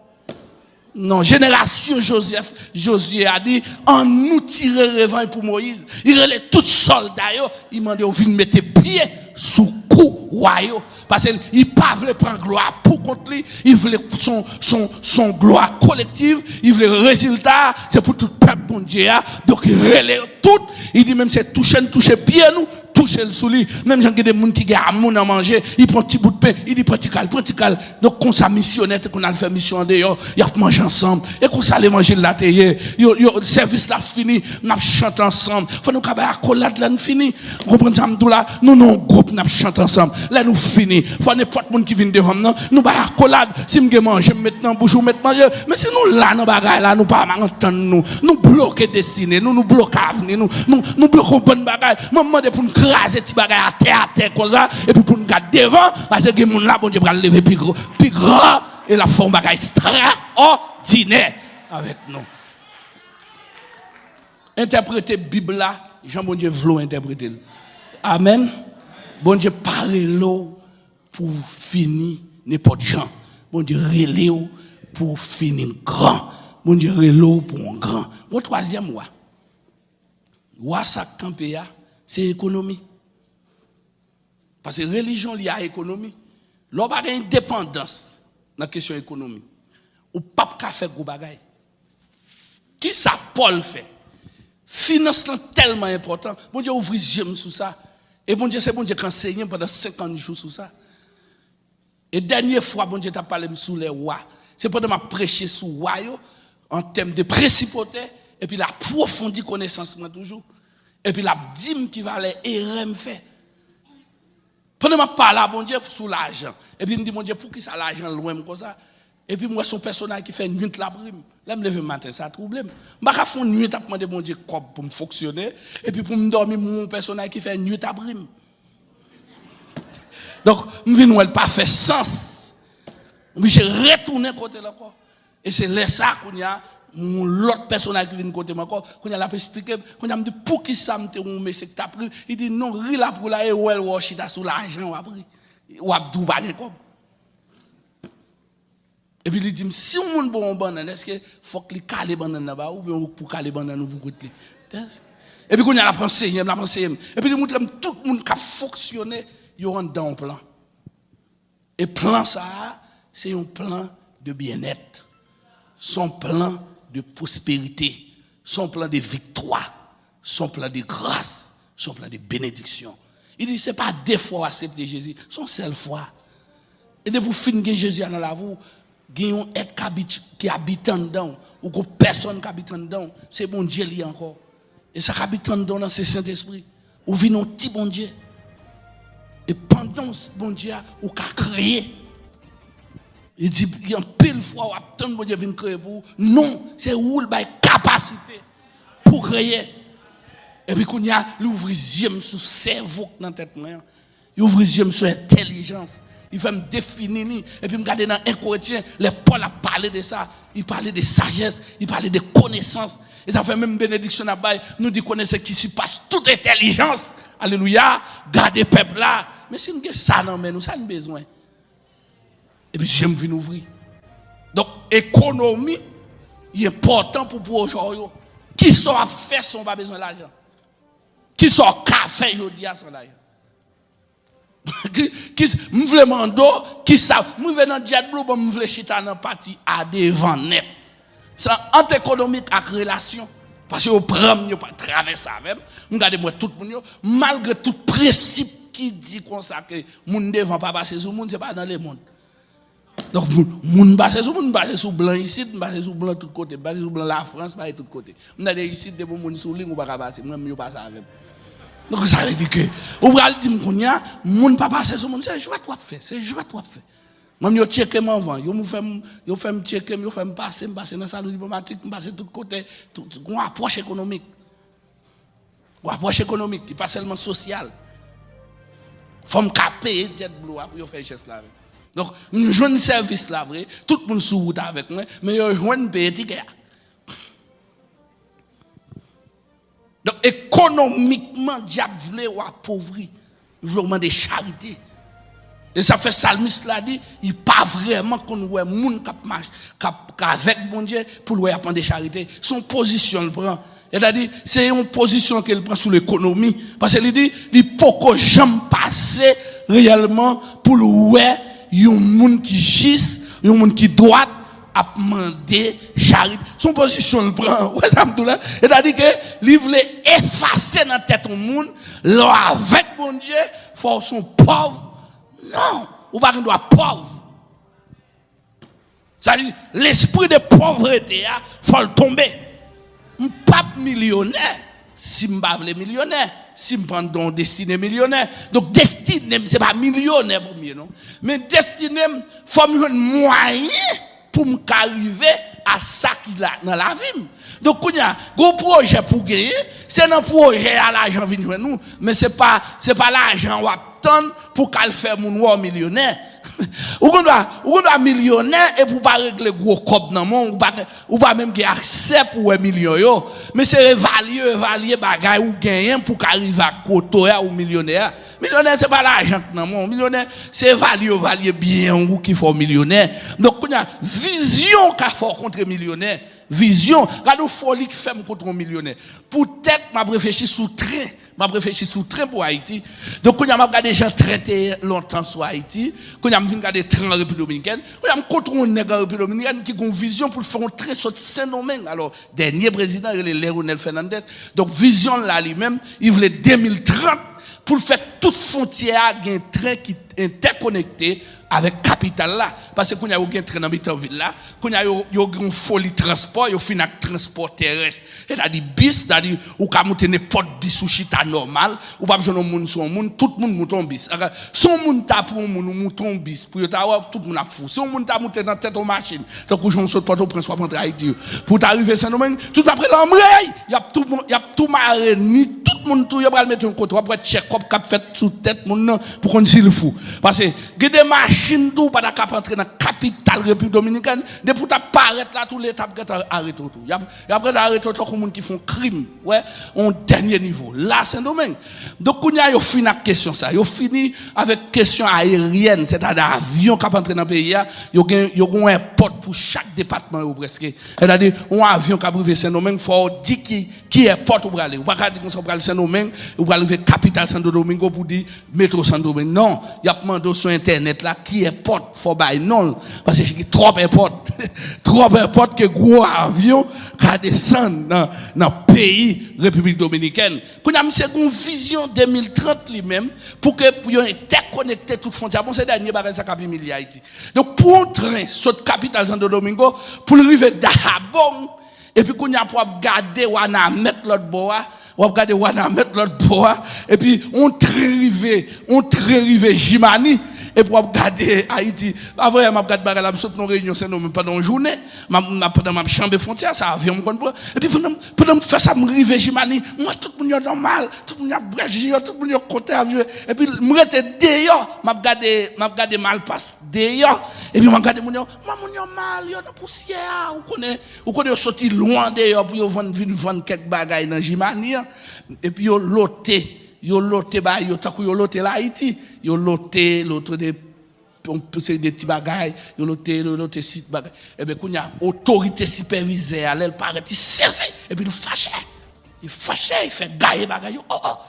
Non, jenerasyon Jozèf, Jozye a di, annou tire revanj pou Moyiz. Li rele tout sòlda yo, li mande yo vin mete pye sou kou wa yo. Paske li pa vle pran glwa pou kont li, li vle son, son, son glwa kolektif, li vle rezilta, se pou tout pèp Bondye a. Donk, li rele yo tout, li di, menm se touche n touche pye nou, touche l sou li. Menm jan gen de moun ki gen amou nan manje, li pran ti bout pen, li di, "Pran ti kal, pran ti kal." Donk, konsa, misyonè te konn al fè misyon andeyò, y ap manje ansanm. E konsa, levanjil la te ye. Yo, yo, sèvis la fini, n ap chante ansanm. Fò nou ka bay akolad lè n fini. Ou konprann sa m di w la? Nou nan yon gwoup, n ap chante ansanm. Lè nou fini, fò nenpòt moun ki vin devan m nan, nou bay akolad. Si m gen manje, m met nan bouch ou, met manje. Men si nou la nan bagay la, nou pa antann nou. Nou bloke destine nou, nou bloke avni nou, nou, nou bloke yon bann bagay. Mwen, m mande pou n kraze ti bagay atè, atè konsa, epi pou n gade devan, paske gen moun la, Bondye pral leve pi gr-, pi gran, e l ap fè yon bagay ekstraòdinè avèk nou. Entèprete Bib la jan Bondye vle w entèprete l. Amèn. Bondye pa rele w pou w fini nenpòt jan. Bondye rele w pou w fini gran. Bondye rele w pou w gran. Gon twazyèm wa. Wa sa k kanpe a, se ekonomi. Paske relijyon li a ekonomi. Lè w pa gen endepandans nan kesyon ekonomi, ou p ap ka fè gwo bagay. Ki sa Pòl fè? Finans lan tèlman enpòtan. Bondye ouvri zye m sou sa. E Bondye, se Bondye k ansenye m pandan senkant jou sou sa. E dènye fwa Bondye t ap pale m sou lè wa, se pandan m ap preche sou wa yo, an tèm de prensipotè, epi l apwofondi konesans mwen toujou, epi l ap di m ki valè erè m fè. Pandan m ap pale a Bondye sou lajan, epi m di, Bondye, poukisa lajan lwen m konsa? Epi m wè se yon pèsonaj ki fè nwit l ap ri m. Lè m leve maten, sa twouble m. M pa ka fè yon nwit ap mande Bondye kòb pou m fonksyone, epi pou m dòmi, m wè yon pèsonaj ki fè nwit ap ri m. Donk, m vin wè l pa fè sans. M oblije retounen kote l ankò. E se lè sa a, kounye a, yon lòt pèsonaj ki vin kote m ankò. Kounye a, l ap esplike m. Kounye a, m di, poukisa m te yon mesye ki t ap ri? Li di, non, ri l ap ri la, e wè l wè w chita sou lajan, w ap ri. W ap di w pa gen kòb. Epi li di m, si yon moun ba w yon bannann, èske fòk li kale bannann nan ba ou, oubyen ou pou kale bannann ou pou goute li? Epi kounye a, l ap anseye m, l ap anseye m. Epi li montre m tout moun k ap fonksyone, yo anndan yon plan. E plan sa a, se yon plan de byennèt. Se yon plan de pwosperite. Se yon plan de viktwa. Se yon plan de gras. Se yon plan de benediksyon. Li di, se pa de fwa w aksepte Jezi, se yon sèl fwa. E depi w fin gen Jezi a nan lavi w, gen yon èt k abit-, ki abite anndan w, ou gon pèsonn k abite anndan w, se Bondye li ye ankò. E sa k abite anndan w nan se Sentespri. Ou vin yon ti Bondye. E pandan w Bondye a, ou ka kreye. Li di, gen anpil fwa w ap tann Bondye vin kreye pou ou. Non, se ou l bay kapasite pou kreye. Epi kounye a, li ouvri zye m sou sèvo k nan tèt mwen an. Li ouvri zye m sou entèlijans. Li fè m defini li. Epi m gade nan en Korentyen, lè Pòl ap pale de sa, li pale de sajès, li pale de konesans. E sa fè menm benediksyon n ap bay, nou di connaissez qui surpasse toute intelligence. Alelouya. Gade pèp la. Men si n gen sa nan men nou, sa n bezwen? Epi zye m vin ouvri. Donk, ekonomi, li enpòtan pou pwojè w yo. Kisa w ap fè san w pa bezwen lajan? Kisa w ka fè jodi a san lajan? Ki, ki, m vle mande w, kisa, m rive nan JetBlue, bon, m vle chita nan pati a devan nèt. Sa, ant ekonomik ak relasyon. Paske yo pran m, yo pa travèse avè m. M gade m wè tout moun yo, malgre tout prensip ki di konsa ke moun devan pa pase sou moun, se pa nan lemonn. Donk, moun, moun pase sou moun, m pase sou blan isit, m pase sou blan tout kote, m pase sou blan Lafrans, m pase tout kote. M tande isit, depi yon moun sou liy, ou pa ka pase. Mwen menm, yo pase avè m. Donk, sa vle di ke, ou pral di m kounye a, moun pa pase sou moun, se jwèt w ap fè, se jwèt w ap fè. Mwen menm, yo tcheke m anvan, yo fè m, yo fè m tcheke m, yo fè m pase, m pase nan salon diplomatik, m pase tout kote, tout, gon apwòch ekonomik. Gon apwòch ekonomik, li pa sèlman sosyal. Fò m ka peye JetBlue a pou yo fè jès la avè m. Donk, m jwenn sèvis la vre, tout moun sou wout avèk mwen, men yo jwenn peye tikè a. Donk, ekonomikman, dyab vle w apovri. Li vle w mande charite. E sa fè salmis la di, li pa vrèman konn wè moun k ap mach-, k ap, k avèk Bondye pou l wè y ap mande charite. Se yon pozisyon l pran. Sètadi, se yon pozisyon ke l pran sou lekonomi. Paske li di, li poko janm pase reyèlman pou l wè yon moun ki jis, yon moun ki dwat, ap mande charite. Se yon pozisyon l pran. Ou wè sa m di w la? Sètadi ke li vle efase nan tèt yon moun, lè w avèk Bondye, fò w se yon pòv. Non, ou pa gen dwa pòv. Sa di, lespri de pòvrete a, fò l tonbe. M p ap milyonè si m pa vle milyonè, si m pa nan yon destine milyonè. Donk, destine m, se pa milyonè pou m ye, non. Men destine m, fò m jwenn mwayen pou m ka rive a sa ki la, nan lavi m. Donk, kounye a, gon pwojè pou genyen, se nan pwojè a lajan vin jwenn ou, men se pa, se pa lajan w ap tann pou k al fè moun wè w milyonè. Ou konn pa, ou konn pa milyonè epi w pa regle gwo kòb nan men w, ou pa, ou pa menm gen aksè pou wè milyon yo. Men se evalye, evalye bagay ou genyen pou ka rive ak kote w ye a, ou milyonè a. Milyonè se pa lajan k nan men w. Milyonè se evalye, evalye byen ou ki fè w milyonè. Donk, kounye a, vizyon ka fè w kontre milyonè. Vizyon, gade yon foli k fè m kontre yon milyonè. Poutèt m ap reflechi sou tren. M ap reflechi sou tren pou Ayiti. Donk, kounye a, m ap gade jan tren te ye lontan sou Ayiti. Kounye a, m vin gade tren an Repiblik Dominikèn. Kounye a, m kontre yon nèg an Repiblik Dominikèn ki gen yon vizyon pou l fè yon tren soti Sendomeng. Alò, dènye prezidan rele Leonel Fernandez. Donk, vizyon l la, li menm, li vle de mil trant pou l fè tout fwontyè a gen tren ki entèkonekte avèk kapital la. Paske kounye a yo gen tren nan mitan vil la, kounye a yo, yo gen yon foli transpò, yo fin ak transpò terès. Sètadi bis, sètadi ou ka moute nenpòt bis ou chita nòmal, ou p ap jwenn yon moun sou yon moun, tout moun moute yon bis. Se yon moun ta pran yon moun, ou moute yon bis, pou yo ta wè, tout moun ap fou. Si yon moun ta moute nan tèt yon machin, tankou jan w sot Pòtoprens, w ap antre Ayiti yo, pou w ta rive Sendomeng, tout ap rele anmwey! Y ap tou, y ap tou mare ni, tout moun tou, yo pral mete yon kote, w ap wè tchèkòp k ap fèt sou tèt moun nan, pou konn si l fou. Paske gen de machin tou, ou pa ta ka antre nan kapital Repiblik Dominikèn, depi w ta parèt la tou, Leta ap gentan arete w tou. Y ap, y ap gentan arete w tankou moun ki fè yon krim, wè, yon dènye nivo. La, Sendomeng. Donk, kounye a, yo fini ak kesyon sa. Yo fini avèk kesyon ayeryèn, sètadi avyon k ap antre nan peyi a. Yo gen, yo gen yon èpòt pou chak depatman yo prèske. Sètadi, yon avyon k ap rive Sendomeng, fò w di ki, ki èpòt ou prale. Ou pa ka di konsa ou pral Sendomeng, ou pral rive kapital Santo Domingo pou di Metro Santo Domingo. Non, y ap mande w sou entènèt la ki èpòt, fò w bay non l, paske gen twòp èpòt. Twòp èpòt ke gwo avyon ka desann nan, nan peyi Repiblik Dominikèn. Kounye a, misye gen yon vizyon de mil trant li menm, pou ke, pou yo entèkonekte tout fwontyè. Bon, se dènye bagay sa k ap imilye Ayiti. Donk, pou yon tren sot kapital Santo Domingo, pou l rive Dahabong, epi kounye a pou w ap gade Wanament lòt bò a, w ap gade Wanament lòt bò a, epi yon tren rive, yon tren rive Jimani, epi w ap gade Ayiti. Avan yè, m ap gade bagay la, m sot nan reyinyon Sendomeng pandan yon jounen, m ap, m ap, pandan m ap janbe fwontyè, se avyon m konn pran. Epi pandan, pandan m fè sa, m rive Jimani, m wè tout moun yo nòmal, tout moun yo ap bwè ji yo, tout moun yo kontan ap jwe. Epi m rete deyò, m ap gade, m ap gade Malpas deyò, epi m ap gade moun yo, m wè moun yo mal, yo nan pousyè a, ou konnen, ou konnen yo soti lwen deyò pou yo vann, vin vann kèk bagay nan Jimani an. Epi yo lote, yo lote bagay yo tankou yo lote Layiti. Yo lote, lote de, yon seri de ti bagay, yo lote, yo lote si bagay. Ebyen, kounye a, otorite sipèvizè a, lè l parèt, li sezi, epi li fache. Li fache, li fè gaye bagay yo. Oh, oh,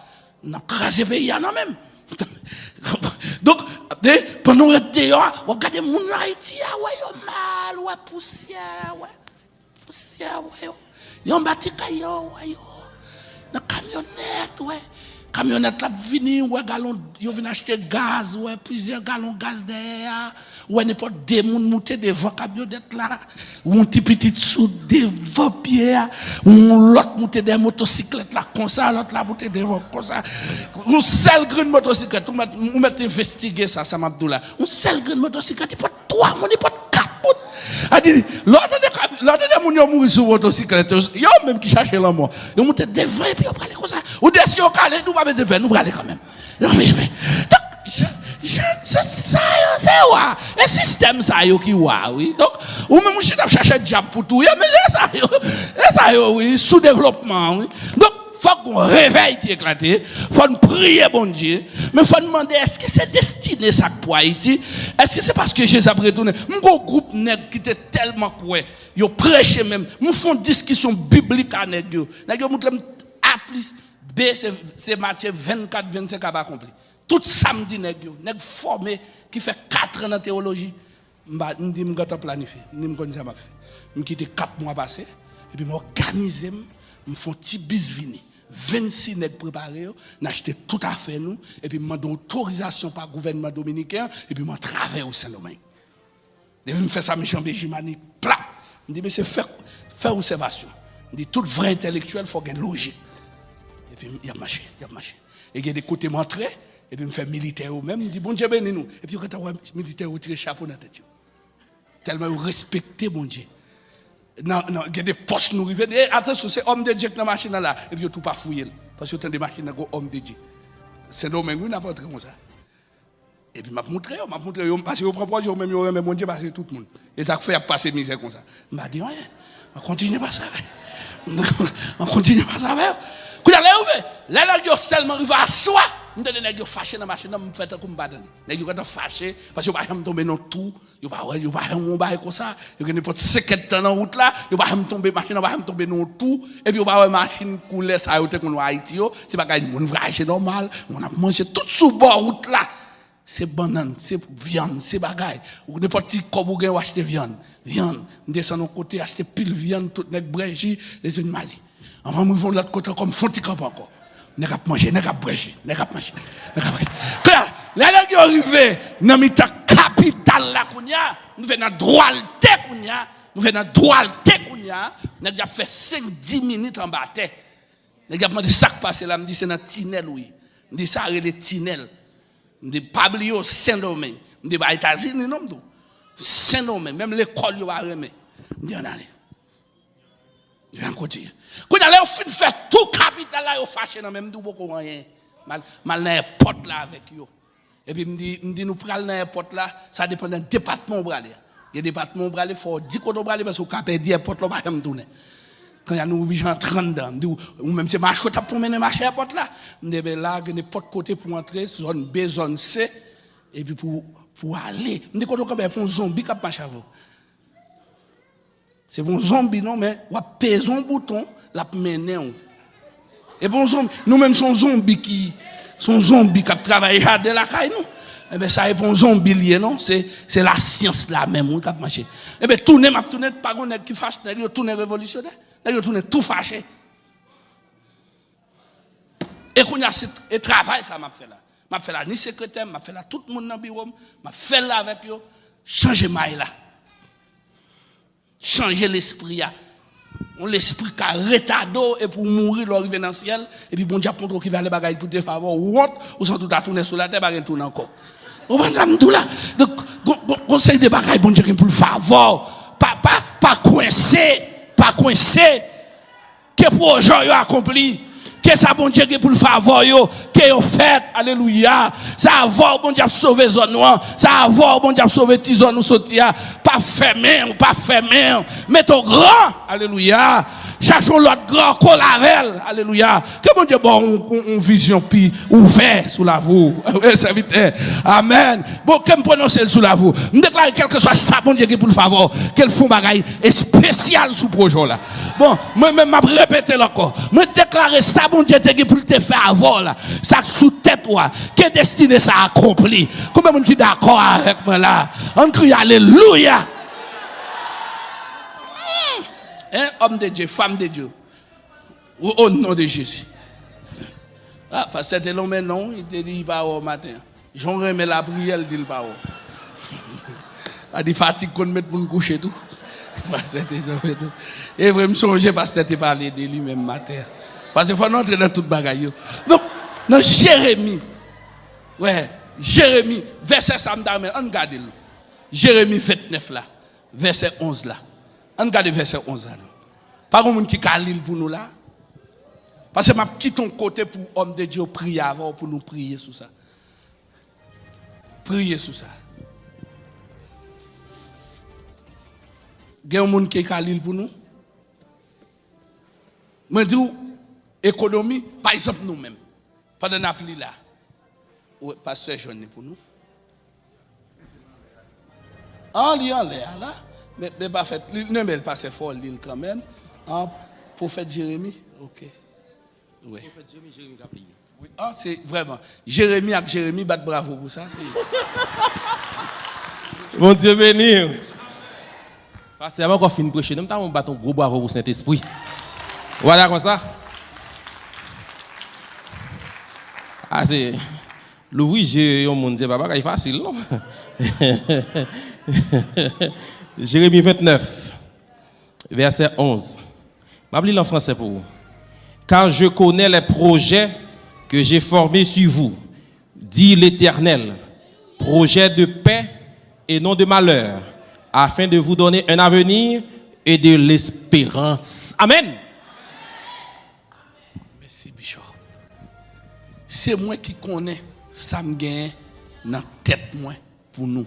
n ap kraze peyi a nan men m. Donk, de, pandan w ret deyò a, w ap gade moun Ayiti a, wè yo mal, wè pousyè, wè pousyè, wè yo. Yo anba ti kay yo, wè yo. Nan kamyonèt, wè. Kamyonèt la ap vini, wè galon, yo vin achte gaz, wè plizyè galon gaz dèyè a. Wè nenpòt de moun moute devan kamyonèt la. Yon ti pitit sou devan pye a. Yon lòt moute dèyè motosiklèt la konsa, lòt la moute devan konsa. Yon sèl grenn motosiklèt, ou mèt, ou mèt envestige sa, sa m ap di w la. Yon sèl grenn motosiklèt, li pot twa moun, li pot kat moun. A di, lè w tande, lè w tande moun yo mouri sou motosiklèt, yo, yo menm ki chache lanmò. Yo moute devan epi yo prale konsa. Ou di èske yo kale, nou pa bezwen pè, nou prale kanmenm. Donk, je, je, se sa yo, se wa. E sistèm sa yo ki wa, wi. Donk, ou menm ou chita ap chache dyab pou touye, men se sa yo, se sa yo, wi, soudevlopman, wi. Donk, fòk gon revèy ki eklate, fò n priye Bondye, men fò n mande, èske se destine sa k pou Ayiti? Èske se paske Jezi ap retounen? M gon gwoup nèg ki te tèlman kwè, yo preche menm. M fè yon diskisyon biblik a nèg yo. Nèg yo montre m A plis B, se, se Matye vennkat, vennsenk ap akonpli. Tout sa m di nèg yo, nèg fòme ki fè katran nan tewoloji, m pa, m di m gentan planifye, m di m konn sa m ap fè. M kite kat mwa pase, epi m òganize m, m fè yon ti bis vini. Vennsis nèg prepare yo, n achte tout afè nou, epi m mande otorizasyon pa gouvènman dominiken an, epi m antrave yo Sendomeng. Depi m fè sa, m janbe Jimani pla. M di, "Mesye, fè, fè obsèvasyon." M di, "Tout vrè entèlektyèl, fò gen lojik." Epi y ap mache, y ap mache. E gen de kote m antre, epi m fè militè yo menm, m di, "Bondye beni nou." Epi yo gentan wè militè yo tire chapo nan tèt yo. Tèlman yo respekte Bondye. Nan, nan, gen de pòs nou rive, e, atansyon, se òm de Dye k nan machin nan la, epi yo tou pa fouye l. Paske yo tande machin nan gon òm de Dye. Sendomeng, wi, n ap antre konsa. Epi m ap montre yo, m ap montre yo, paske yo pran pòz yo menm yo renmen Bondye pase tout moun. E sa k fè y ap pase mizè konsa. M pa di anyen. M ap kontinye pase avè yo. M ap kontinye pase avè yo. Kounye a, lè yo rive, lè nèg yo sèlman rive aswa, m tande nèg yo fache nan machin nan, m fè tankou m pa tande. Nèg yo gentan fache, paske yo pa janm tonbe nan tou, yo pa wè, yo pa janm wè yon bagay konsa. Yo gen nenpòt senk èdtan nan wout la, yo pa janm tonbe, machin nan pa janm tonbe nan yon tou, epi yo pa wè machin koulè sa yo te konn wè Ayiti yo, se bagay moun vwayaje nòmal, moun ap manje, tout sou bò wout la. Se bannann, se vyann, se bagay. Ou nenpòt ti kòb ou gen, ou achte vyann. Vyann. M desann yon kote, achte pil vyann, tout nèg bwè ji, lezòt m ale. Anvan m rive yon lòt kote ankò, m fè yon ti kanpe ankò. Nèg ap manje, nèg ap bwè ji, nèg ap manje, nèg ap bwè ji. Kounye a, Lè nèg yo rive nan mitan kapital la kounye a, nou fè nan dwalte kounye a, nou fè nan dwalte kounye a, nèg y ap fè senk, dis minit anba tè. Nèg y ap mande sa k pase la, m di se nan tinèl wi. M di sa rele tinèl. M di pa bliye w Sendomeng. M di pa Etazini non m di w. Sendomeng, menm lekòl yo pa renmen. M di ann ale. Yo an kote. Kounye a la yo fin fè tou kapital la yo fache nan men m di w poko anyen. M al, m al nan èpòt la avèk yo. Epi m di, m di nou pral nan èpòt la, sa depann nan depatman w prale a. Gen depatman w prale, fò w di kote w prale, paske w ka pèdi èpòt la, w pa janm tounen. Kounye a nou oblije antre anndan. M di w, ou menm se mache w t ap pou mennen mache èpòt la. M di, ebyen la, gen nenpòt kote pou antre, zòn B, zòn C, epi pou, pou ale. M di kote w kanpe, pou yon zonbi k ap mache avè w. Se pa yon zonbi non, men w ap peze yon bouton, l ap mennen w. E pa yon zonbi, nou menm se yon zonbi ki, se yon zonbi k ap travay jaden lakay nou. Enben sa e pa yon zonbi l ye non, se, se lasyans la menm wi k ap mache. Enben tounen m ap tounen, pa gon nèg ki fache, nèg yo tounen revolisyonè, nèg yo tounen tou fache. E kounye a se e travay sa m ap fè la. M ap fè la ni sekretè m, m ap fè la tout moun nan biwo m, m ap fè l la avèk yo, chanje may la. Chanje lespri a. Yon lespri ka retade w epi w mouri lè w rive nan syèl, epi Bondye ap montre w ki valè bagay pou te favè w, ou wont, ou santi w ta tounen sou latè, pa gen tounen ankò. Ou konprann sa m di w la? Donk, gon, gon, gon seri de bagay Bondye gen pou l favè w. Pa, pa, pa kwense, pa kwense. Ke pwojè w yo akonpli. Ke sa Bondye gen pou l favè w yo, ke yo fèt. Alelouya. Se avè w Bondye ap sove zòn ou an. Se avè w Bondye ap sove ti zòn ou soti a. Pa fèmen w, pa fèmen w. Mete w gran. Alelouya. Chache yon lòt gran, kole avè l. Alelouya. Ke Bondye ba w yon, yon, yon vizyon pi ouvè sou lavi w. Wi, sèvitè. Amèn. Bon, ke m pwononse l sou lavi w. M deklare, kèlkeswa sa Bondye gen pou l favè w, ke l fè yon bagay espesyal sou pwojè w la. Bon, mwen menm, m ap repete l ankò. Mwen deklare, sa Bondye te gen pou l te fè avè w la, sa k sou tèt ou a, ke destine sa akonpli. Konbyen moun ki dakò avèk mwen la? Ann kriye, alelouya! Hein, homme de Dieu, femme de Dieu. O, o non de Jezi. Ah, pastè te lonmen non, li te di li pa wè w maten an. Jan w renmen lapriyè, l di l pa wè w. Sa di fatig konn met moun kouche tou. Pastè te lonmen tou. E vre, m sonje pastè te pale de li menm maten an. Paske fò n antre nan tout bagay yo. Donk, nan Jeremi, wè, Jeremi, vèsè sa m ta renmen, ann gade l. Jeremi vennèf la, vèsè onz la. Ann gade vèsè onz la non. Pa gon moun ki ka li l pou nou la? Paske m ap kite yon kote pou homme de Dieu yo priye avè w, pou nou priye sou sa. Priye sou sa. Gen yon moun ki ka li l pou nou? Mwen di w, ekonomi, pa egzanp nou menm. Pandan n ap li la, ou, pastè jwenn li pou nou. An, li anlè a la. Men, men pa fèt, li, non, men l pase fò, li l kanmenm. An, pwofèt Jeremi, oke. Wi. Pwofèt Jeremi, Jeremi k ap li. Wi, an, se vrèman. Jeremi ak Jeremi, bat bravo pou sa. Se Bondye beni w. Pastè a poko fin preche non, m ta renmen bat yon gwo bravo pou Sentespri. Ou pa dakò sa? A, se louvri je yon moun, se pa bagay fasil non. Jeremi vennèf, vèsè onz. M ap li l an fransè pou ou. Car je connais les projets que j'ai formés sur vous, dit l'Éternel, projets de paix et non de malheur, afin de vous donner un avenir et de l'espérance. Amen. Mèsi, Bishop. Se mwen ki konnen sa m genyen nan tèt mwen pou nou.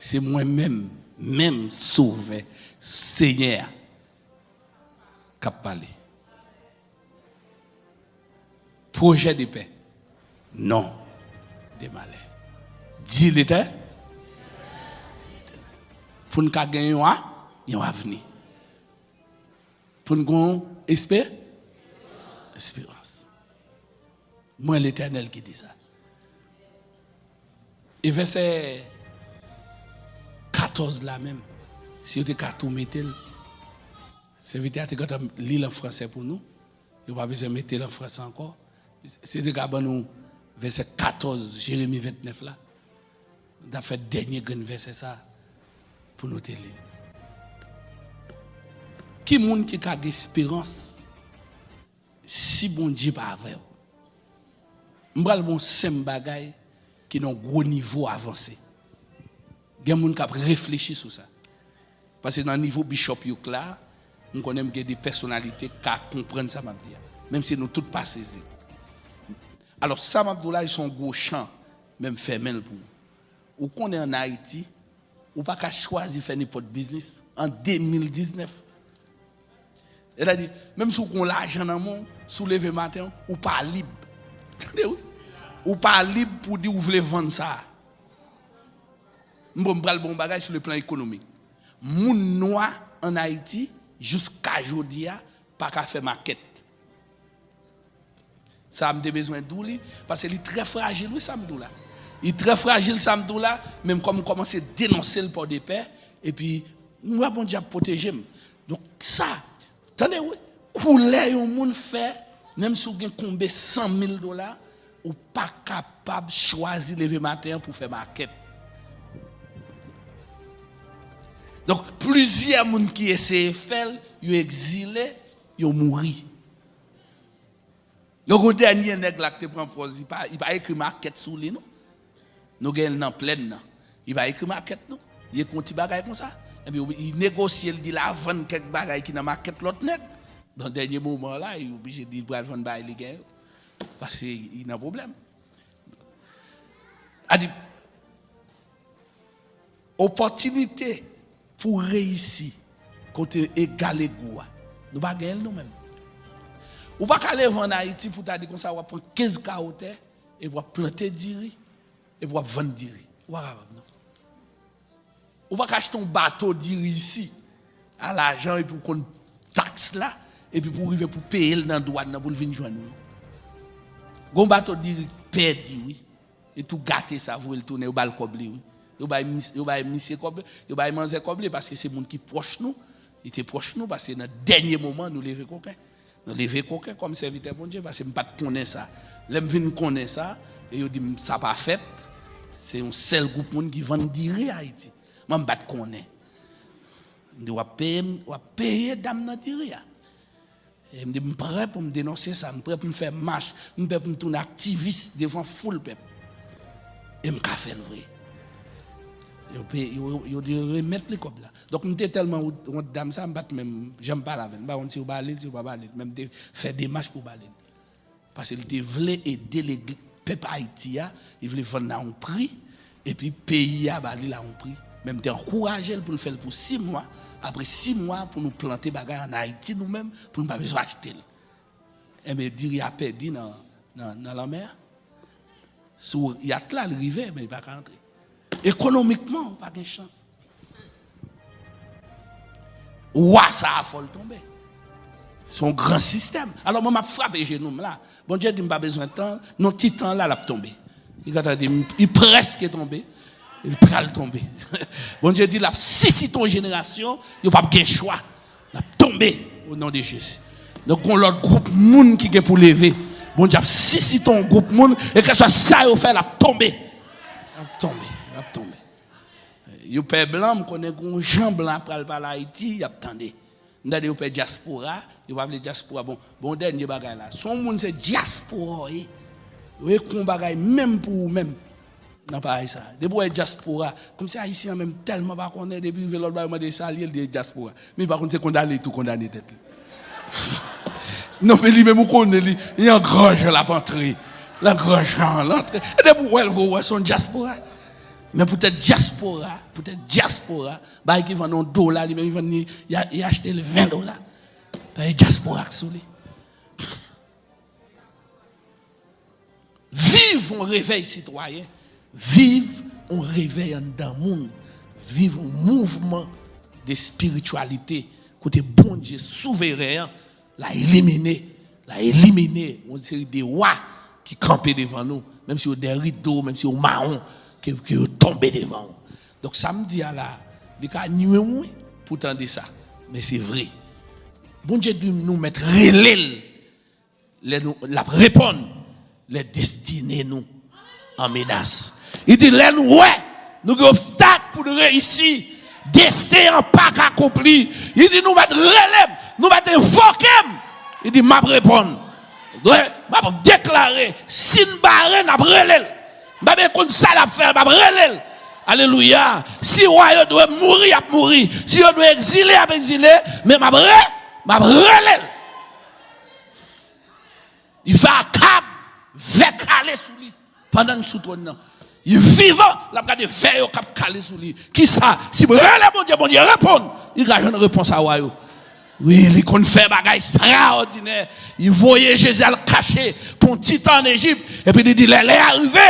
Se mwen menm, menm Sovè, Senyè a, k ap pale. Pwojè de pè, non de malè. Di Letè-, pou n ka gen yon a-, yon avni. Pou n gen yon espè-, esperans. Mwen Letènèl ki di sa. E vèsè katòz la menm, si yo te ka tou mete l, sèvitè a te gentan li l an fransè pou nou. Yo pa bezwen mete l an fransè ankò. Si yo te ka ban nou vèsè katòz Jeremi vennèf la, n ap fè dènye grenn vèsè sa pou nou te li. Ki moun ki ka gen esperans si Bondye pa avè w? M pral ba w senp bagay ki nan gwo nivo avanse. Gen moun k ap reflechi sou sa. Paske nan nivo Bishop Youk la, m konnen m gen de pèsonalite k ka konprann sa m ap di a. Menm si nou tout pa sezi. Alò, sa m ap di w la, se yon gwo chan, men m fèmen l pou ou. Ou konnen ann Ayiti, ou pa ka chwazi fè nenpòt biznis an de mil diznèf. Sètadi, menm si w gen lajan nan men w, si w leve maten, ou pa lib. Tande wi. Ou pa lib pou di w vle vann sa. M bon, m pral bon bagay sou le plan ekonomik. Moun nwa ann Ayiti, jiska jodi a, pa ka fè makèt. Sa a m te bezwen di w li, paske li trè frajil, wi, sa m di w la. Li trè frajil, sa m di w la, men kòm m kòmanse denonse l Pòdepè, epi m wè Bondye ap pwoteje m. Donk, sa, tande, wi, koulè yon moun fè, menm si w gen konbe san mil dola, ou pa kapab chwazi leve maten an pou fè makèt. Donk, plizyè moun ki eseye fè l, yo egzile, yo mouri. Donk, yon dènye nèg la ki te pran pòz, li pa, li pa ekri makèt sou li, non. Nou gen l nan plèn nan. Li pa ekri makèt, non. Li ekri yon ti bagay konsa. Epi, li negosye, li di l a vann kèk bagay ki nan makèt lòt nèg. Nan dènye moman la, li oblije di l pral vann bagay li gen yo. Paske li nan pwoblèm. A di, opòtinite pou reyisi kote egal ego a, nou pa genyen l nou menm. Ou pa ka leve ann Ayiti pou ta di konsa w ap pran kenz kawo tè epi w ap plante diri epi w ap vann diri. Ou pa kapab non. Ou pa ka achte yon bato diri isi a lajan epi w konn taks la epi pou w rive pou peye l nan dwàn nan pou l vin jwenn ou. Gon bato diri k pèdi wi. E tou gate sa, voye l tounen, yo ba l kòb li, wi. Yo bay mis-, yo bay misye kòb, yo bay manzè kòb li, paske se moun ki pwòch nou. Li te pwòch nou, paske nan dènye moman, nou leve koken. Nou leve koken kòm sèvitè Bondye, paske m pa t konnen sa. Lè m vin konnen sa, e yo di m sa pa fèt, se yon sèl gwoup moun ki vann diri Ayiti. Mwen, m pa t konnen. M di, w ap peye m, w ap peye dam nan diri a. E m di, m prè pou m denonse sa, m prè pou m fè mach, m prè pou m tounen aktivis devan foul pèp. E m ka fè l vre. Yo pe-, yo, yo te remèt li kòb la. Donk, m te tèlman wont, wont dam sa, m pa t menm janm pale avè l. M pa konn si yo ba li l, si yo pa ba li l. Men m te fè demach pou ba li l. Paske l te vle ede legi-, pèp Ayiti a, li vle vann a yon pri, epi peyi a ba li l a yon pri. Men m te ankouraje l pou l fè l pou sis mwa. Apre sis mwa, pou nou plante bagay ann Ayiti nou menm, pou nou pa bezwen achte l. Enben, diri a pèdi nan, nan, nan lanmè a. Sou yat la, l rive, men li pa ka antre. Ekonomikman, ou pa gen chans. Wa sa a fò l tonbe. Se yon gran sistèm. Alò, mwen, m ap frape jenou m la. Bondye di m pa bezwen tan, nan ti tan la, l ap tonbe. Li gentan di m, li prèske tonbe. Li pral tonbe. Bondye di l ap sisite yon jenerasyon, yo p ap gen chwa. L ap tonbe, o non de Jezi. Donk, gon lòt gwoup moun ki gen pou leve. Bondye ap sisite yon gwoup moun, e kèlkeswa sa yo fè, l ap tonbe. L ap tonbe, l ap tonbe. Yo pè blan, m konnen gon jan blan ap pral pale Ayiti, y ap tande. M tande yo pè dyaspora, yo pa vle dyaspora. Bon, bon, dènye bagay la. Si yon moun se dyaspora w ye, yo ekri yon bagay menm pou ou menm nan paj sa. Depi w wè dyaspora, kòmsi Ayisyen an menm tèlman pa konnen, depi rive lòt bò, yo mande sa l ye, l di dyaspora. Men li pa konn se kondane tou kondane tèt li. Non, men li menm ou konnen li, li an gran jan l ap antre. L an gran jan l antre. E depi w wè l vre, w wè se yon dyaspora. Men poutèt dyaspora, poutèt dyaspora, bagay ki vann yon dola, li menm li vann li, li a-, li achte l ven dola. Sa e dyaspora k sou li. Viv yon revèy sitwayen, viv yon revèy anndan moun, viv yon mouvman de espirityalite kote Bondye souveren an, l a elimine, l a elimine yon seri de wa ki kanpe devan nou, menm si yo dèyè rido, menm si yo mawon, ke, ke yo tonbe devan ou. Donk, sa m di a la, li ka nwi w, wi, pou tande sa. Men se vre. Bondye di nou mèt rele l, lè nou, l ap reponn. lè destine nou an menas. Li di, lè nou wè nou gen obstak pou n reyisi, desen an pa ka akonpli, li di, nou mèt rele m, nou mèt envoke m. Li di, m ap reponn. M ap deklare, si n bare, n ap rele l. M pa bezwen konn sa l ap fè, m ap rele l. Alelouya. Si wa yo dwe mouri, y ap mouri. Si yo dwe egzile, y ap egzile. Men m ap re, m ap rele l. Li fè Akab vè kale sou li pandan l sou twòn nan. Li vivan, l ap gade vè yo k ap kale sou li. Kisa? Si m rele Bondye, Bondye reponn. Li ka jwenn repons a wa yo. Wi, li konn fè bagay ekstraòdinè. Li voye Jezi al kache pou yon ti tan ann Ejip. Epi li di, lè lè a rive,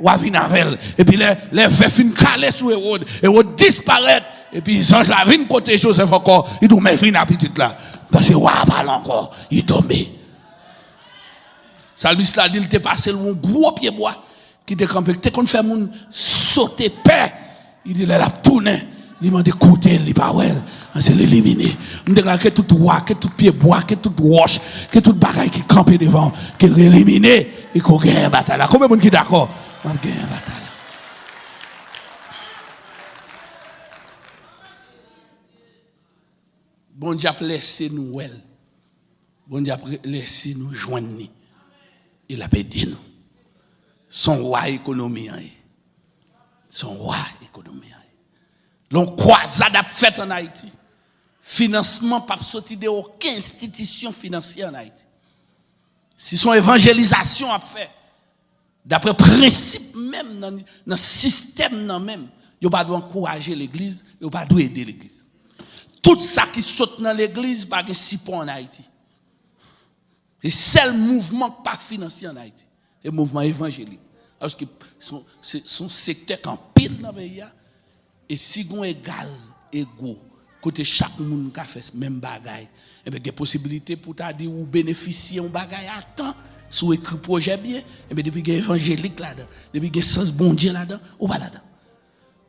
w a vin avè l. Epi lè, lè vè fin kale sou Ewòd, Ewòd disparèt. Epi zanj la vin kote Jozèf ankò. Li di, men vin a pitit la. Paske wa a pale ankò. Li tonbe. Salmis la di l te pase l yon gwo pyebwa ki te kanpe, ki te konn fè moun sote pè. Li di lè l ap tounen, li mande kote l, li pa wè l. Anse l elimine. M deklare ke tout wa, ke tout pyebwa, ke tout wòch, ke tout bagay ki kanpe devan w, ke l elimine, e ke w genyen batay la. Konbyen moun ki dakò? W ap genyen batay la. Bondye ap lèse nou wè l. Bondye ap re- lèse nou jwenn li. E l ap ede nou. Se yon wa ekonomi an ye. Se yon wa ekonomi an ye. Lè yon kwazad ap fèt ann Ayiti, finansman p ap soti de okenn enstitisyon finansyè ann Ayiti. Si se yon evanjelizasyon ap fè, daprè prensip menm nan, nan sistèm nan menm, yo pa dwe ankouraje legliz, yo pa dwe ede legliz. Tout sa ki sot nan legliz pa gen sipò ann Ayiti. Se sèl mouvman k pa finansye ann Ayiti, se mouvman evanjelik. Paske se, se, se yon sektè k anpil nan peyi a. E si gon egal ego, kote chak moun ka fè menm bagay, enben gen posibilite pou w ta di ou benefisye yon bagay a tan, si w ekri pwojè byen, enben depi gen evanjelik ladan, depi gen sans Bondye ladan, ou pa ladan.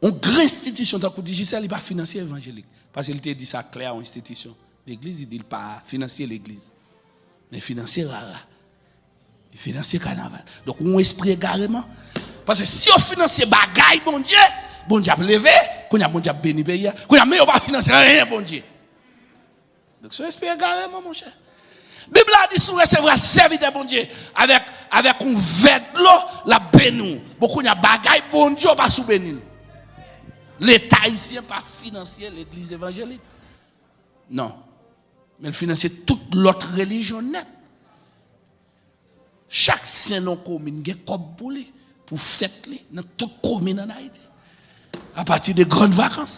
Yon gran enstitisyon tankou Digicel, li pa finansye evanjelik. Paske li te di sa klè a yon enstitisyon legliz, li di li pa finansye legliz. Men finansye rara. Li finansye kanaval. Donk, yon espri egareman. Paske si yo finansye bagay Bondye, Bondye ap leve, kounye a Bondye ap beni peyi a. Kounye a, men yo pa finansye anyen Bondye. Donk, se yon espri egareman, monchè. Bib la di, si w resevwa sèvitè Bondye avèk, avèk yon vè dlo, l ap beni w. Bon, kounye a, bagay Bondye w pa sou beni l. Leta ayisyen pa finansye legliz evanjelik. Non. Men l finansye tout lòt relijyon nèt. Chak sen nan komin gen kòb pou li, pou fèt li, nan tout komin ann Ayiti. Apati de grann vakans.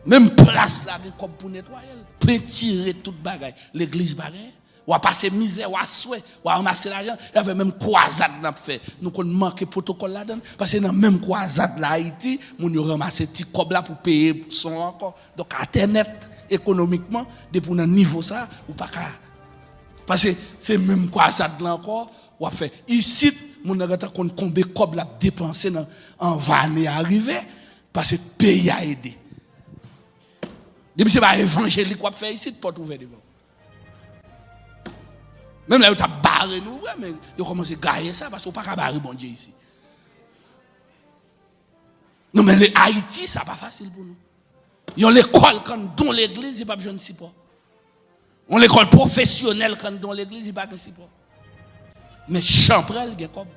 Menm plas la gen kòb pou netwaye l, pentire tout bagay. Legliz pa genyen. W a pase mizè, w a swe, w a ranmase lajan, e avè menm kwazad n ap fè. Nou konn manke pwotokòl ladan l, paske nan menm kwazad la Ayiti, moun yo ranmase ti kòb la pou peye son ankò. Donk, atè nèt, ekonomikman, depi w nan nivo sa, ou pa ka. Paske se menm kwazad la ankò, w ap fè. Isit, moun nan gentan konn konbe kòb l ap depanse nan, anvan ane a rive, paske peyi a ede. Depi se pa evanjelik w ap fè isit, pòt ouvè devan w. Menm lè yo t ap bare nou vre, men yo kòmanse gaye sa, paske w pa ka bare Bondye isi. Non, men le Ayiti, sa pa fasil pou nou. Yon lekòl k anndan yon legliz, li p ap jwenn sipò. Yon lekòl pwofesyonèl k anndan yon legliz, li pa gen sipò. Men chanprèl gen kòb.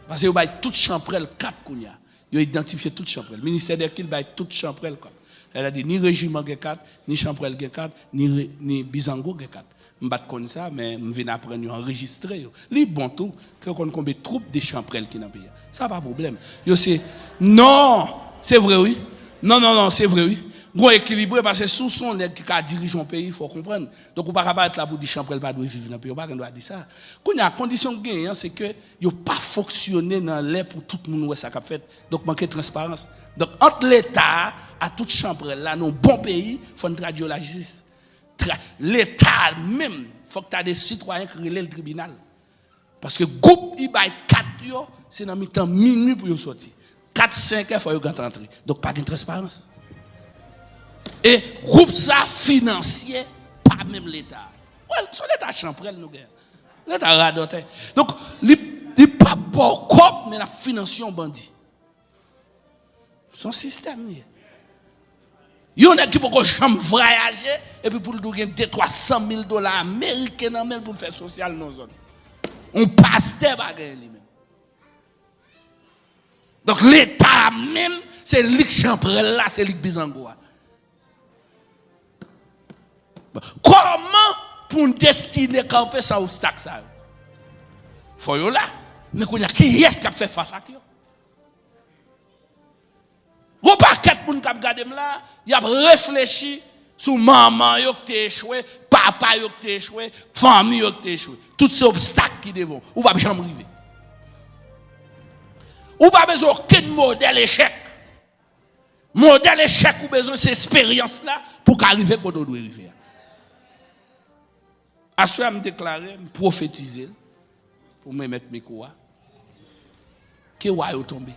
Paske yo bay tout chanprèl kat kounye a. Yo idantifye tout chanprèl. Ministè dè kilt bay tout chanprèl kat. Sètadi ni rejiman gen kat, ni chanprèl gen kat, ni re- ni bizango gen kat. M pa t konn sa, men m vin aprann yo anrejistre yo. Li bon tou, ke w konn konbe twoup de chanprèl ki nan peyi a. Sa pa pwoblèm. Yo se, non, se vre wi. Non, non, non, se vre wi. Gon ekilibre, paske si w se yon nèg ki ka dirije yon peyi, fò w konprann. Donk, ou pa ka parèt la pou di chanprèl pa dwe viv nan peyi, ou pa gen dwa di sa. Kounye a, kondisyon k genyen an, se ke yo pa fonksyone nan lè pou tout moun wè sa k ap fèt. Donk, manke transparans. Donk, ant Leta a, a tout chanprèl la, nan yon bon peyi, fò n tradui yo lajistis. Tra- Leta a menm, fòk ta de sitwayen k rele l tribinal. Paske gwoup ki bay kat yo, se nan mitan minui pou yo sòti. Kat, senk è, fò yo gentan antre. Donk, pa gen transparans. E gwoup sa finansye pa menm Leta. Wè, se yon Leta chanprèl nou gen. Leta radòtè. Donk, li, li p ap ba w kòb, men l ap finanse yon bandi. Se yon sistèm li ye. Yon nèg ki poko janm vwayaje, epi pou l tou gen de twa san mil dola ameriken nan men l pou l fè sosyal nan zòn. Yon pastè pa genyen li menm. Donk, Leta a menm, se li k chanprèl la, se li k bizango a. Kòman pou n destine kanpe san obstak sa yo? Fò yo la. Men kounye a, kiyès k ap fè fas ak yo? Gon pakèt moun k ap gade m la, y ap reflechi sou manman yo k te echwe, papa yo k te echwe, fanmi yo k te echwe. Tout se obstak ki devan w. Ou p ap janm rive. Ou pa bezwen okenn modèl echèk. Modèl echèk ou bezwen se esperyans la pou w ka rive kote w dwe rive a. Aswè a m deklare, m pwofetize l pou m remèt mikwo a. Ke wa yo tonbe.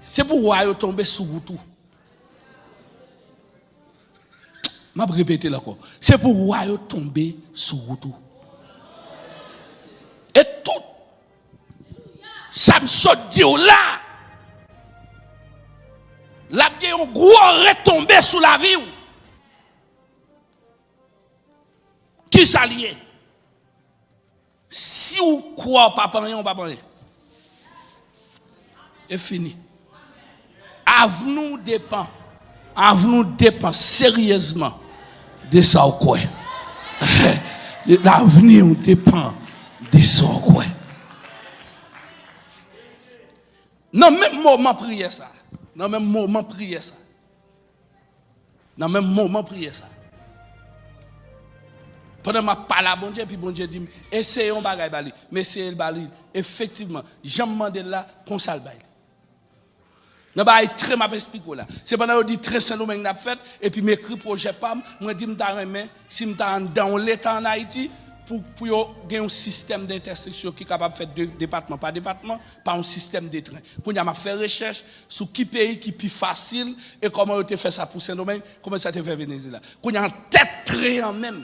Se pou wa yo tonbe sou wout ou. M ap repete l ankò. Se pou wa yo tonbe sou wout ou. E tout sa m sot di w la, l ap gen yon gwo retonbe sou lavi w. Kisa l ye? Si w kwè w p ap anyen, w p ap anyen. E fini. Avni w depan. Avni w depan seryezman de sa w kwè. Lavni w depan de sa w kwè. Nan menm moman priyè sa, nan menm moman priyè sa, nan menm moman priyè sa, pandan m ap pale a Bondye, epi Bondye di m, eseye yon bagay ba li. M eseye l ba li. Efektivman, jan m mande l la, konsa l bay li. Nan bagay tren m ap esplike w la. Se pandan yo di tren Sendomeng n ap fèt, epi m ekri pwojè pa m, mwen di m ta renmen, si m ta anndan yon leta ann Ayiti, pou, pou yo gen yon sistèm dentèseksyon ki kapab fèt de depatman pa depatman, pa yon sistèm de tren. Kounye a, m ap fè rechèch sou ki peyi ki pi fasil e kòman yo te fè sa pou Sendomeng, kòman sa te fè Venezyela. Kounye a, an tèt tren an menm,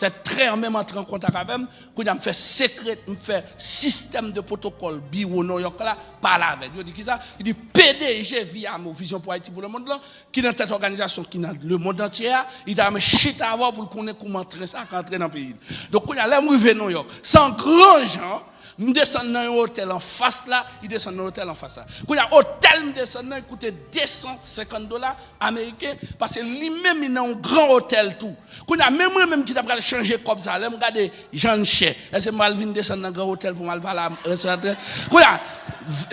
tèt tren an menm antre an kontak avè m, kounye a, m fè sekrè, m fè sistèm de pwotokòl biwo Nouyòk la, pale avè l. Yo di kisa? Li di, P D G Viamo, Vision pour Haïti pour le Monde lan, ki nan tèt òganizasyon ki nan lemonn antye a, li ta renmen chita avè w pou l konnen kouman tren sa ka antre nan peyi l. Donk, kounye a, lè m rive Nouyòk, se an gran jan, m desann nan yon otèl anfas la, li desann nan otèl anfas la. Kounye a, otèl m desann nan, li koute de san senkant dola ameriken, paske li menm, li nan yon gran otèl tou. Kounye a, menm mwen menm ki ta pral chanje kòb sa, lè m gade jan l chè, èske m pral vin desann nan gran otèl pou m al pale a restoratè? Kounye a,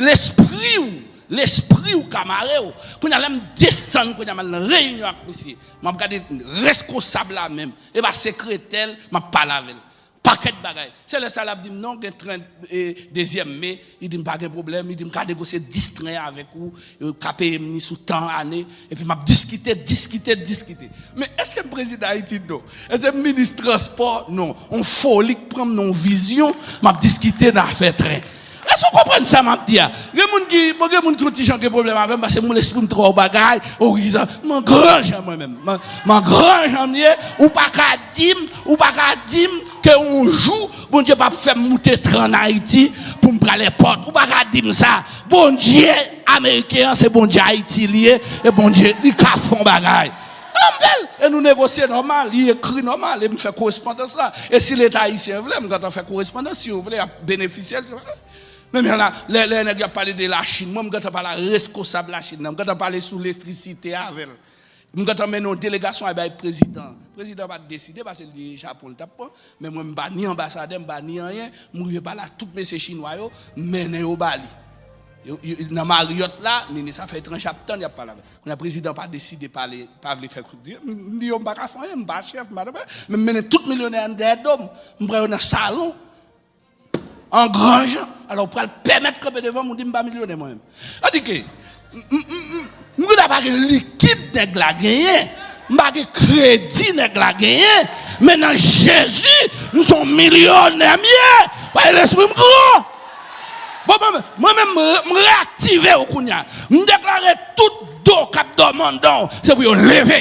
lespri w, lespri w ka mare w. Kounye a, lè m desann, kounye a, m al nan reyinyon ak misye. M ap gade reskonsab la menm. E pa sekretè l, m ap pale avè l. Pakèt bagay. Se lè sa l ap di m non, gen tren, e, dezyèm me, li di m pa gen pwoblèm, li di m ka negosye dis tren avèk ou, yo ka peye m li sou tan ane, epi m ap diskite, diskite, diskite. Men èske m prezidan Ayiti? Non. Èske m minis transpò? Non. On foli k pran m nan yon vizyon, m ap diskite nan afè tren. Èske w konprann sa m ap di a? Gen moun ki, bon, gen moun ki yon ti jan gen pwoblèm avè m, paske moun lespri m twò bagay, orizon. M an gran jan mwen menm. M an, m an gran jan m ye, ou pa ka di m, ou pa ka di m ke yon jou, Bondye p ap fè m moute tren ann Ayiti pou m pral èpòt. Ou pa ka di m sa. Bondye ameriken an, se Bondye Ayiti li ye, e Bondye, li ka fè yon bagay. Ann fè l. E nou negosye nòmal, li ekri nòmal, e m fè korespondans la. E si Leta ayisyen vle, m gentan fè korespondans, si yo vle, y ap benefisye l. Men, men la, lè, lè nèg yo ap pale de Lachin, mwen, m gentan pale a reskonsab Lachin nan, m gentan pale sou elektrisite avè l. M gentan mennen yon delegasyon al bay prezidan. Prezidan pa t deside, paske l di Japon l t ap pran. Men mwen, m pa ni anbasadè, m pa ni anyen. M rive pale a tout mesye chinwa yo, m mennen yo ba li. Yo, yo, nan Marriott la, minis afè etranjè ap tann, y ap pale avè l. Kounye a, prezidan pa deside pale, pa vle fè kout di, m, m di yo, m pa ka fè anyen, m pa chèf, m pa, men m mennen tout milyonè an dèyè do m, m pran yo nan salon. An gran jan. Alò, ou pral pèmèt kanpe devan m, ou di m pa milyonè mwen menm. Sa di ke, m, m, m, m, m gentan pa gen likid nèg la genyen. M pa gen kredi nèg la genyen. Men nan Jezi, m se yon milyonè m ye. Paske lespri m gran. Bon, mwen, mwen menm, m, m reaktive w kounye a. M deklare tout do k ap dòmi anndan w, se pou yo leve.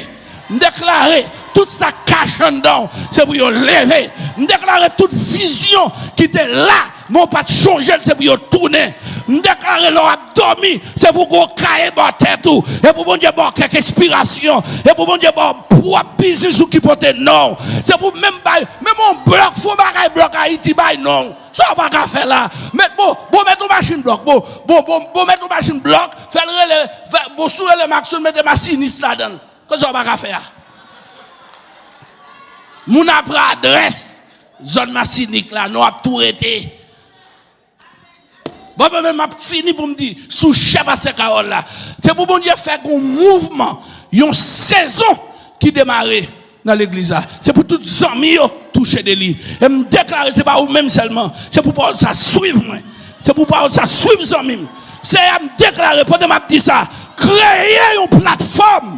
M deklare Tout sa k kache anndan w, se pou yo leve. M deklare tout vizyon ki te la, men w pa t chonje l, se pou yo tounen. M deklare lè w ap dòmi, se pou gon kaye bò tèt ou. Se pou Bondye ba w kèk enspirasyon. Se pou Bondye ba w pwòp biznis ou ki pote non w. Se pou menm bay, menm yon blòk, fon bagay blòk Ayiti bay non w. Sa w pa ka fè la. Met, bon, bon, met yon machin blòk. Bon, bon, bon, bon, met yon machin blòk. Fè l rele, fè, bon, si w rele Maxon, mete masinis ladan l. Kote sa w pa ka fè a? Moun ap pran adrès zòn Masinik la, non ap tou rete. Bon, mwen menm, m ap fini pou m di, sou chè pastè Carole la, se pou Bondye fè gon mouvman, yon sezon ki demare nan legliz la. Se pou tout zanmi yo touche de li. E m deklare, se pa ou menm sèlman, se pou pawòl sa swiv mwen. Se pou pawòl sa swiv zanmi m. Seyè, m deklare, pandan m ap di sa, kreye yon platfòm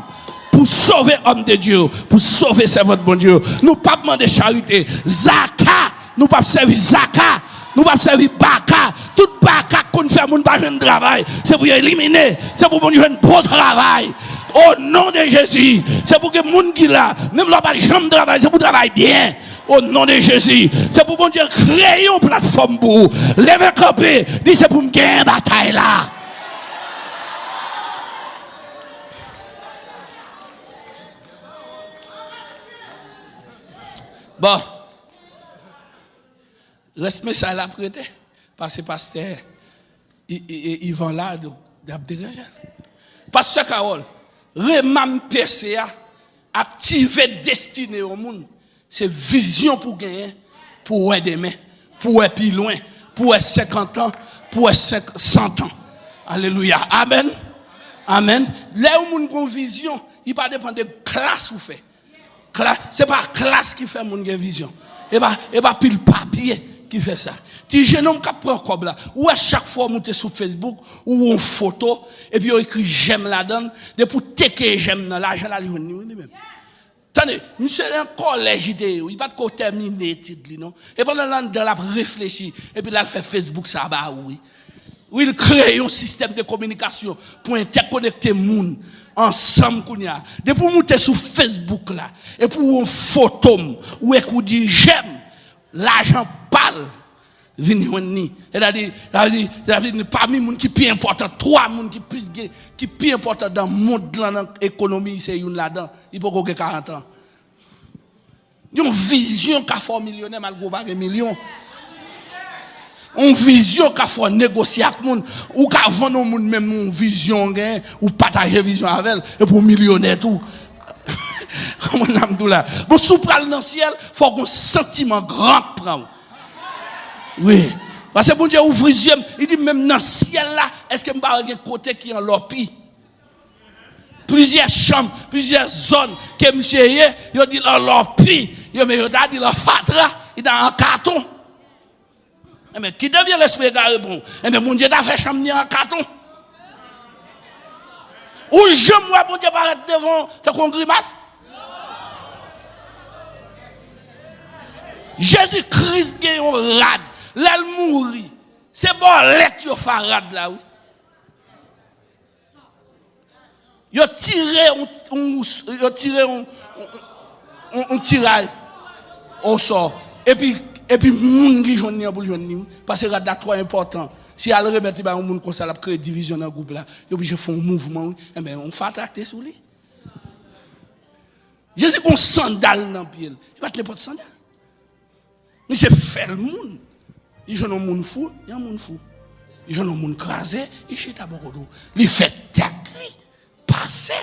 pou sove òm de Dye yo, pou sove sèvant Bondye yo. Nou p ap mande charite. Zaka, nou p ap sèvi zaka. Nou p ap sèvi baka. Tout baka k konn fè moun pa jwenn travay, se pou yo elimine. Se pou moun jwenn bon travay. O non de Jezi, se pou gen moun ki la, menm lè w pa t janm travay, se pou w travay byen. O non de Jezi, se pou Bondye kreye yon platfòm pou ou. Leve kanpe, di, se pou m genyen batay la. Bon. Rès mesaj la ap rete. Pase pastè I- I- I- Ivan la, donk, y ap deranje. Pastè Carole, rema m pèse a, aktive destine yon moun. Se vizyon pou genyen, pou wè demen, pou wè pi lwen, pou wè senkant an, pou wè senk- san an. Alelouya. Amèn. Amèn. Lè yon moun gon vizyon, li pa depann de klas ou fè. Kla- se pa klas ki fè moun gen vizyon. E pa, e pa pil papye ki fè sa. Ti jenòm k ap pran kòb la, ou wè chak fwa w moute sou Facebook, ou wè yon foto, epi yo ekri jèm ladan l, depi w teke jèm nan, lajan l al jwenn li, wi, li menm. Tande, misye nan kolèj li te ye, wi, li pa t ko tèmine etid li, non. E pandan l anndan l ap reflechi, epi l al fè Facebook sa ba ou, wi. Wi, l kreye yon sistèm de kominikasyon pou entèkonekte moun ansanm kounye a. Depi w moute sou Facebook la, epi w wè yon foto m, ou ekri w di jèm, lajan pa l vin jwenn li. Sètadi, sa vle di, sa vle di, pami moun ki pi enpòtan, twa moun ki plis gen, ki pi enpòtan nan mond lan, nan ekonomi, se youn ladan. Li poko gen karant an. Yon vizyon ka fè w milyonè malgre w pa gen milyon. Yon vizyon ka fè w negosye ak moun. Ou ka vann yon moun menm yon vizyon w genyen, ou pataje vizyon avè l, epi w milyonè tou. Konprann sa m di w la? Bon, si w pral nan syèl, fò w gon santiman gran k pran w. Wi. Paske Bondye ouvri zye m, li di, menm nan syèl la, èske m pa wè gen kote ki an lòpi? Plizyè chanm, plizyè zòn ke misye ye, yo di l an lòpi, yo, men yo ta di l an fatra, li ta an katon. Enben, kite vye lespri egare pran w. Enben, Bondye ta fè chanm li an katon. Ou janm wè Bondye parèt devan w tankou yon grimas? Jezi Kris gen yon rad. Lè l mouri, se bòlèt yo fè a rad la, wi. Yo tire yon, yon, yo tire yon, yon, yon, yon tiray osò. Epi, epi moun ki jwenn li an pou l jwenn li, wi. Paske rad la twò enpòtan. Si y al remèt li bay yon moun konsa, l ap kreye divizyon nan gwoup la. Yo oblije fè yon mouvman, wi. Enben, yon fatra k te sou li. Jezi gon sandal nan pye l. Li pa t nenpòt sandal. Misye fè l moun. Li jwenn yon moun fou, li yon moun fou. Li jwenn yon moun kraze, li chita bò kote w. Li fè tèt li pase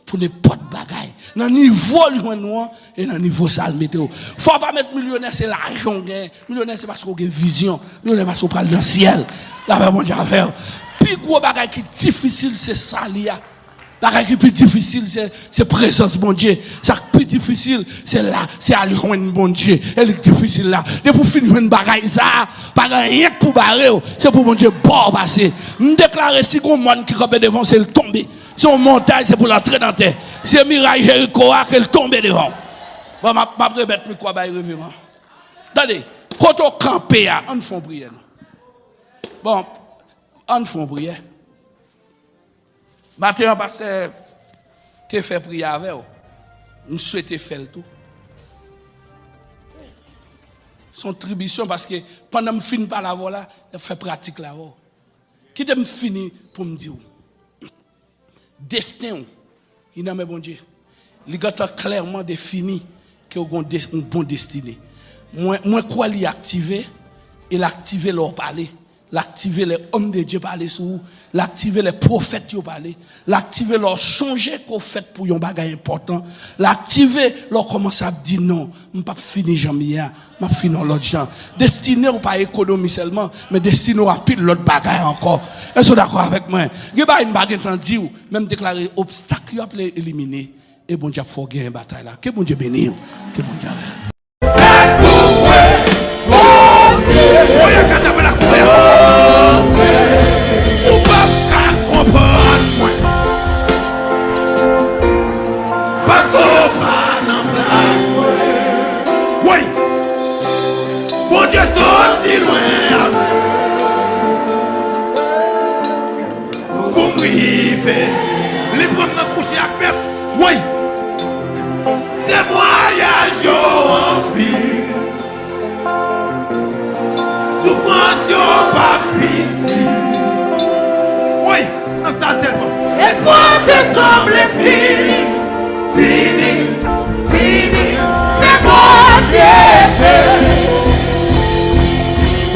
pou nenpòt bagay. Nan nivo l jwenn ou an, e nan nivo sa l mete w. Fò w pa met milyonè se lajan w genyen. Milyonè se paske w gen vizyon. Milyonè paske w pral nan syèl. Lapè Bondye avè w. Pi gwo bagay ki difisil se sali a. Bagay ki pi difisil, se, se prezans Bondye. Sa k pi difisil, se la, se al jwenn Bondye. E li k difisil la. Depi w fin jwenn bagay sa a, pa gen anyen k pou bare w. Se pou Bondye ba w pase. M deklare, si gon mòn ki kanpe devan w, se l tonbe. Si yon montay, se pou l antre nan tè. Si se miray Jeriko a, ke l tonbe devan w. Bon, m ap, m ap remèt mikwo a bay reveran. Tande, kote w kanpe a, ann fè yon priyè, non. Bon, ann fè yon priyè. Maten an, pastè te fè priyè avè w. M swete fè l tou. Se yon tribisyon paske pandan m fin pale avè w la, y ap fè pratik la avè w. Kite m fini pou m di w. Desten w, li nan men Bondye. Li gentan klèman defini ke w gen yon de- yon bon destine. Mwen, mwen kwè li aktive, e l aktive lè w pale. L aktive lè òm de Dye pale sou ou. L aktive lè pwofèt yo pale. L aktive lè w sonje ke w fèt pou yon bagay enpòtan. L aktive lè w kòmanse ap di non, m p ap fini jan m ye a. M ap fini yon lòt jan. Destine w pa ekonomi sèlman, men destine w anpil lòt bagay ankò. Èske w dakò avèk mwen? Gen bagay m pa gentan di w, men m deklare obstak yo ap elimine, e Bondye ap fè w genyen batay la. Ke Bondye beni w. Ke Bondye avè w. Ou p ap ka konprann mwen. Paske w pa nan plas mwen. Woy! Bondye soti lwen avè m. Pou m rive. Li pran m nan kouche ak bèf. Woy! Temwayaj yo anpil. Soufrans yo pa piti. Woy, nan sa tèlman. Espwa te sanble fini, fini, fini. Men Bondye beni.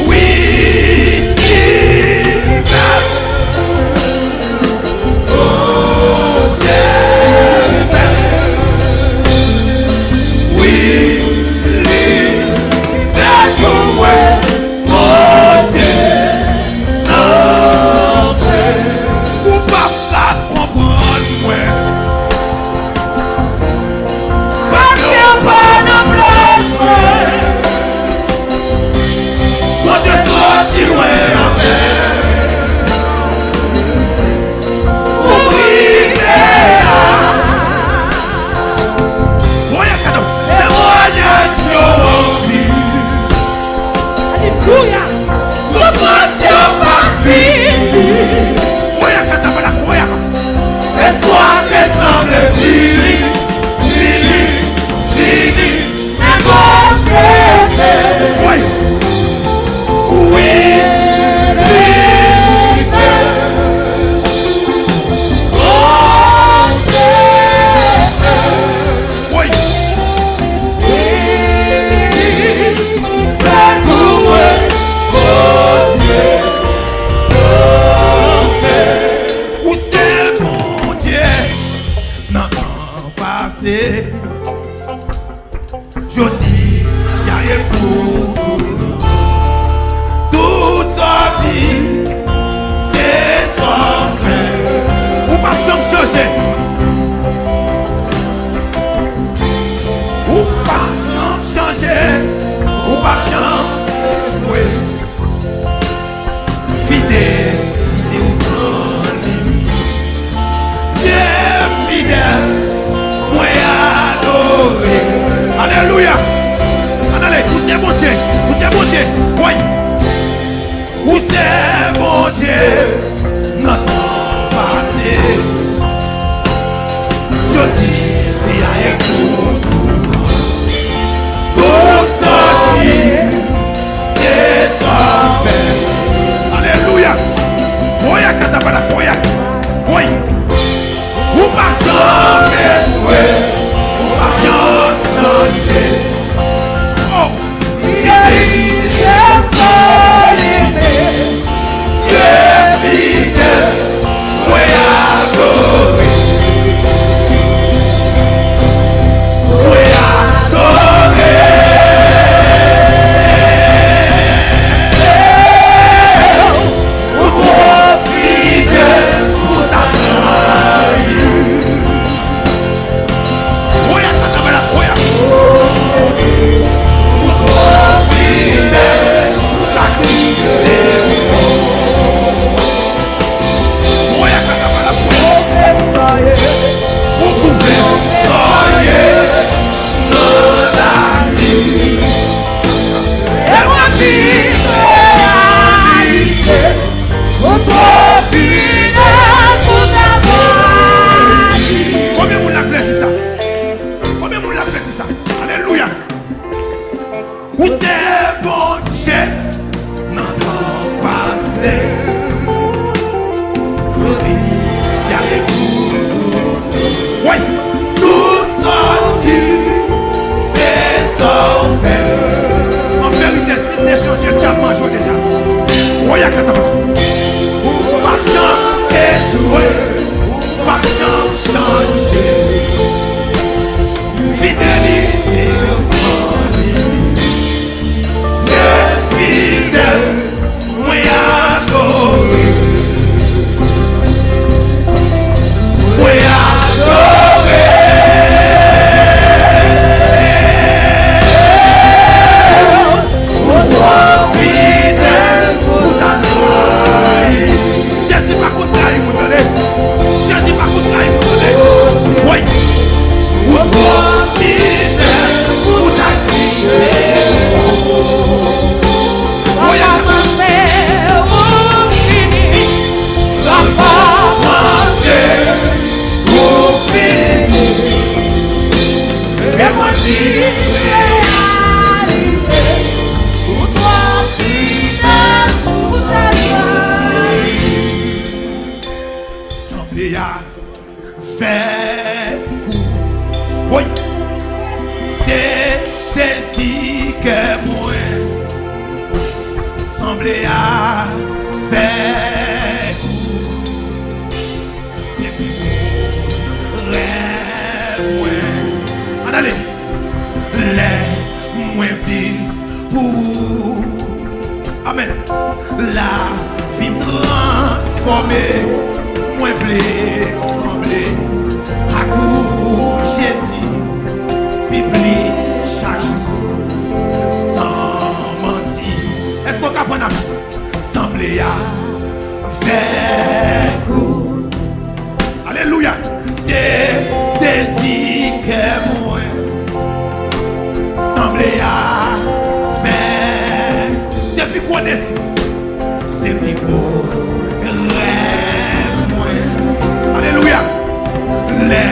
Wi, Jezi. Bondye beni. Wi, li se tou mwen, Bondye nan mwen. Ou p ap ka konprann mwen. Paske w pa nan plas mwen. Bondye soti lwen avè m. Ou rive a. Voye kado. Temwayaj yo anpil. Alelouya. Soufrans yo pa fini. Voye kado, voye. Espwa te sanble fini, fini, fini. Wi. Wi. Wi. Ou se Bondye nan tan pase. Jodi a e pou toutan. Tout sa w di, se sa w fè. Ou p ap janm chanje. Ou p ap janm chanje. Ou p ap janm echwe. Fidelite ou san limit. Dye fidèl, mwen adore. Alelouya. Ann ale, ou se Bondye, ou se Bondye. Woy. Ou se Bondye nan tan pase. Jodi a e pou toutan. Pou soti, se sa w fè. Alelouya. Oya katabala, oya. Woy. Ou pa janm echwe. Ou pa janm chanje. Oh. Fidèl, Dye fidèl, mwen adore. Mwen adore. Ou twò fidèl pou ta trayi. Oya, katabala, oya. Ou twò fidèl pou ta kite. Oya, katabala, oya. Ou pwouve m sa w ye nan lavi. E mwen ki reyalize ou twò fidèl pou ta trayi. Konbyen moun la k vle di sa? Woy! Tout sa w di, se sa w fè. An verite, si m te chanje, m t ap manje w deja. Woy, akata. Ou p ap janm echwe, ou p ap janm chanje. Fidelite w san limit. Fidèl. Mwen adore. Mwen adore. Ou twò fidèl pou ta trayi. Jezi pa konn trayi moun, tande. Jezi pa konn trayi moun, tande. Woy. Ou twò fidèl pou ta kite. Woy, akata. Sa pa panse ou fini. Men mwen di reyalite, ou twò fidèl pou ta trayi. Sanble a Fè kou. Woy! Se dezi kè mwen. Sanble a fè kou. Se pi gwo rèv mwen. Ann ale. Lè mwen vin pou ou. Amèn. Lavi m transfòme. Mwen vle sanble ak ou, Jezi. Pi plis chak jou. San manti. Èske w ka pran nan sanble avèk ou? Alelouya. Se dezi kè mwen. Sanble avèk. Se pi gwo dezi. Se pi gwo rèv mwen. Alelouya. Lè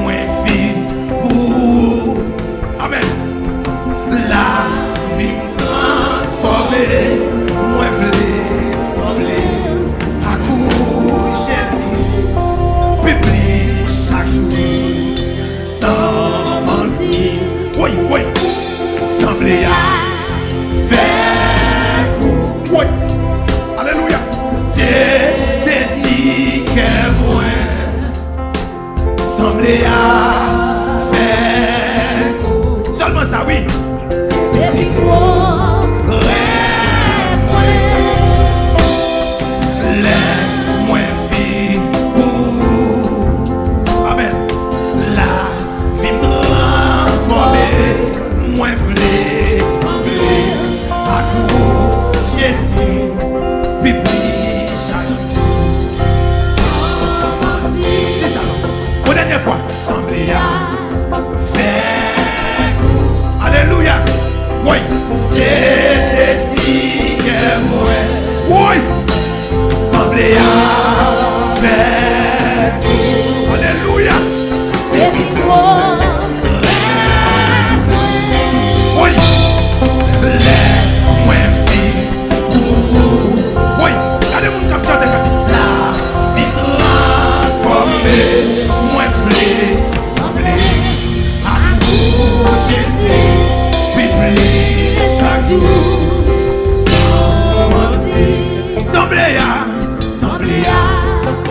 mwen fin pou ou. Amèn. Lavi m transfòme. Mwen vle sanble ak ou, Jezi. Pi plis chak jou. San manti. Woy, woy. Sanble avèk ou. Woy. Alelouya. Se dezi kè mwen. Sanble avèk ou. Sèlman sa, wi. Se pi gwo rèv mwen. Lè mwen fin pou ou. Amèn. Lavi m transfòme. Mwen vle sanble ak ou, Jezi. Pi plis chak jou. San manti. Di sa. Yon dènyè fwa. Sanble avèk ou. Alelouya. Woy. Se dezi kè mwen. Woy. Sanble avèk ou. Alelouya. Se pi gwo rèv mwen. Woy. Lè mwen fin pou ou. Woy. Gade moun k ap chante, gade. Lavi transfòme. Mwen vle sanble ak ou, Jezi. Pi plis chak jou. San manti. Sanble a. Sanble avèk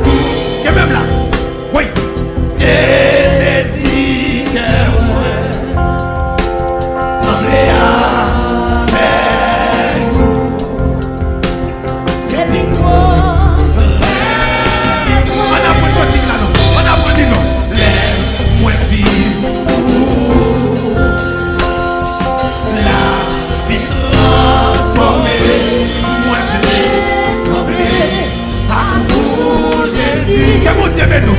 ou. Kenbe m la. Wi. Se dezi kè mwen. Sanble avèk ou. Se pi gwo rèv mwen. Ann aprann kantik la non. Ann aprann li non. Lè mwen fin pou ou. Lavi m transfòme. Mwen vle sanble ak ou, Jezi. Ke Bondye beni w.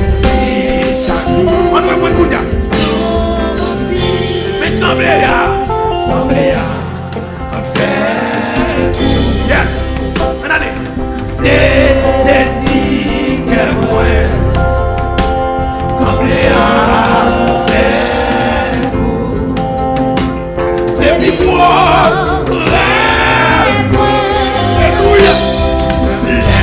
Chak jou. Ann reprann kounye a. Men sanble a. Sanble a. Avèk ou. Yes. Ann ale. Se dezi kè mwen. Sanble avèk ou. Se pi gwo rèv mwen. Alelouya. Lè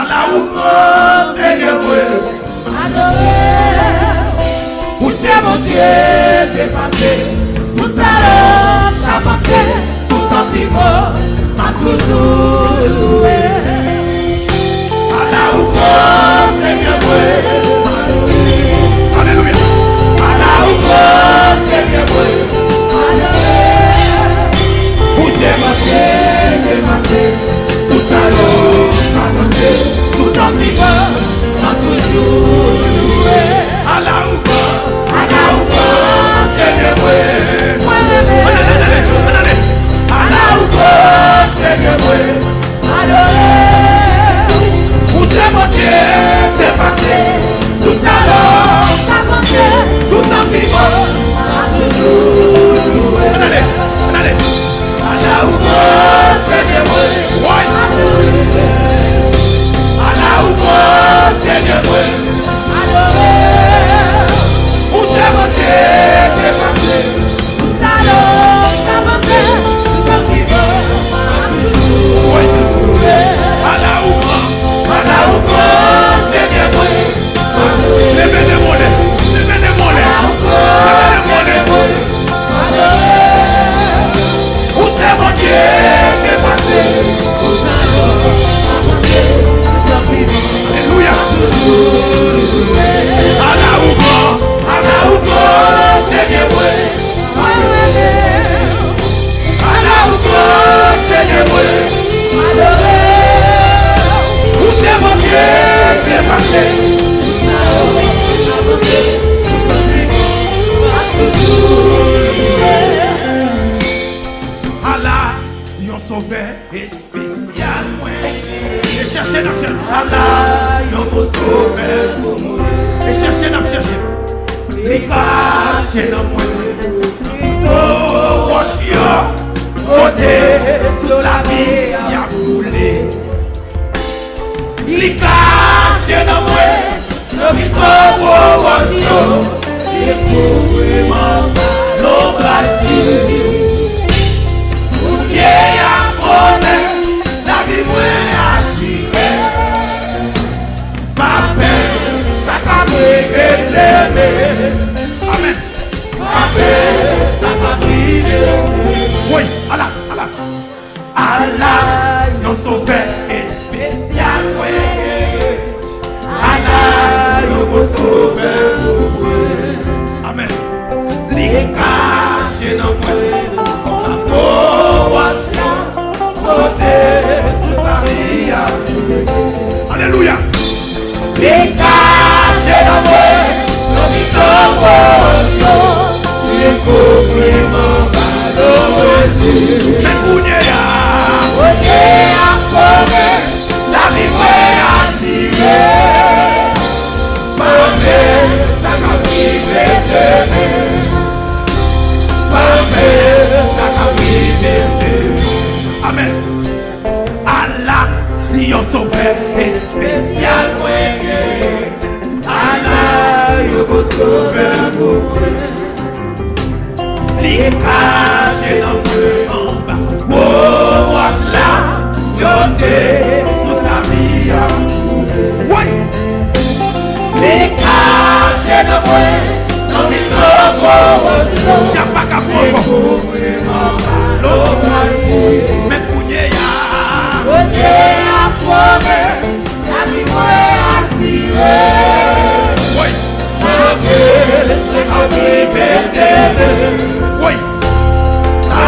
Ala ou gran, Senyè mwen. Adore. Ou se Bondye depase tout sa lòm ka panse, tout anpil mo, m ap toujou louwe. Ala ou gran, Senyè mwen. Alelouya. Ala ou gran, Senyè mwen. Adore. Ou se Bondye depase tout sa lòm ka panse, tout anpil mo, m ap toujou louwe. Ala ou gran, ala ou gran, Senyè mwen. Ann ale, ann ale, ann ale. Ala ou gran, Senyè mwen. Adore. Ou se Bondye depase tout sa lòm ka panse, tout anpil mo, m ap toujou louwe. Ann ale, ann ale. Ala ou gran, Senyè mwen. Woy. Ala ou gran, Senyè mwen. Adore. Ou se Bondye depase tout sa lòm ka panse, tout anpil mo, m ap toujou louwe. Ala ou gran, ala ou gran, Senyè mwen. Leve de mwen, leve de mwen, leve de mwen. Ou se Bondye depase. Alelouya. Ala ou gran, ala ou gran, Senyè mwen. Ala ou gran, Senyè mwen. Ou se Bondye depase. Ala yon sovè espesyal mwen. E chèche n ap chèche. Ala yon bon sovè pou mwen. E chèche n ap chèche. Li kache nan mwen. Pito wòch yo, kote sous lavi a koule. Li kache nan mwen, nan pito gwo wòch yo. Li kouvri m anba lonbraj li. Kounye a konnen lavi mwen asire. Pa pè sa k ap rive demen. Amèn. Pa pè sa k ap rive. Woy, ala, ala. Ala yon sovè espesyal mwen. Ala yon bon sovè pou mwen. Amèn. Li kache nan mwen. Anba wòch la. Kote sous lavi a. Alelouya. Li kache nan mwen, nan mitan wòch yo. Li kouvri m anba lonbraj li. Men kounye a, kounye a, konnen lavi mwen asire. Pa pè sa k ap rive demen. Pa pè sa k ap rive demen. Amèn. Ala yon sovè espesyal mwen gen. Ala yon bon sovè pou mwen. Li kache nan mwen anba gwo wòch la. Kote sous lavi a koule. Woy! Li kache nan mwen, nan mitan gwo wòch yo. Y ap pa ka pran ankò. Li kouvri m anba lonbraj li. Men kounye a. Kounye a, konnen lavi mwen asire. Woy! Malgre sa k ap rive demen. Woy! Pa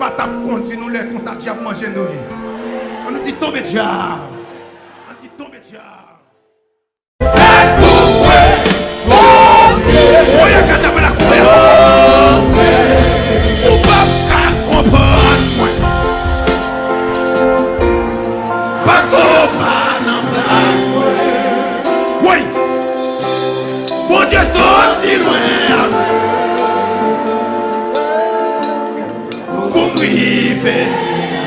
pa t ap kondui nou lè konsa dyab manje nou ye. Ann di tonbe dyab. Ann di tonbe dyab. Fèt pou mwen, Bondye. Koyakadabalakoya. Ou p ap ka konprann mwen. Paske w pa nan plas mwen. Woy! Bondye soti lwen avè m pou m rive.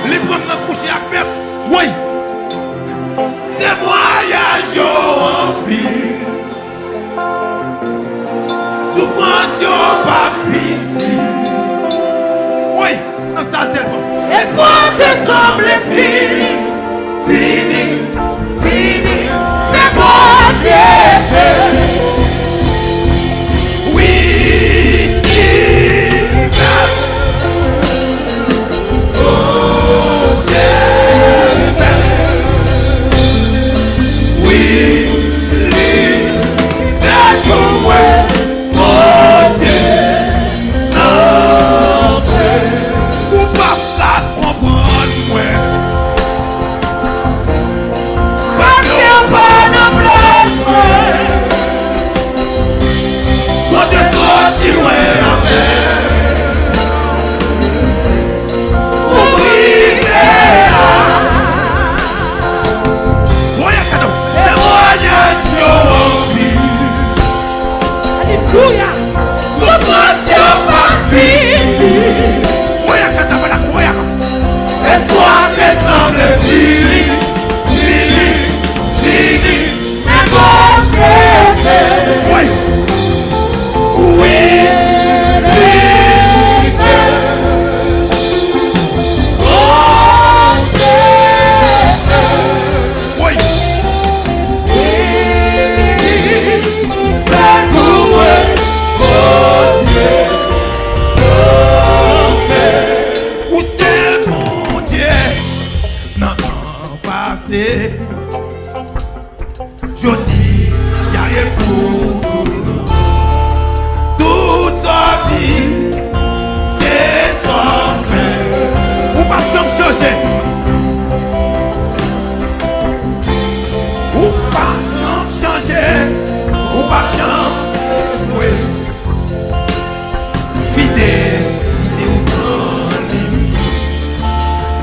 Li pran m nan kouche ak bèf. Woy! Temwayaj yo anpil. Soufrans yo pa piti. Woy! Nan sal tèlman. Espwa te sanble fini, fini, fini. Men Bondye bèl. Wi, li bèl. Bondye bèl. Wi, li bèl pou mwen. Bondye nan mwen. Ou p ap ka konprann mwen. Paske w pa nan plas mwen. Bondye soti lwen avè m. Ou rive a. Woyakadou. Temwayaj yo anpil. Alelouya. Soufrans yo pa fini. Woyakadabalakoya. Espwa te sanble fini, fini, fini. Men Bondye bèl. Wi. Wi, li bèl. Bondye bèl. Wi. Li bèl pou mwen. Bondye, Bondye. Ou se Bondye nan tan pase. Jodi a e pou toutan. Tout sa w di, se sa w fè. Ou p ap janm chanje. Ou p ap janm chanje. Ou p ap janm echwe. Fidelite w san limit.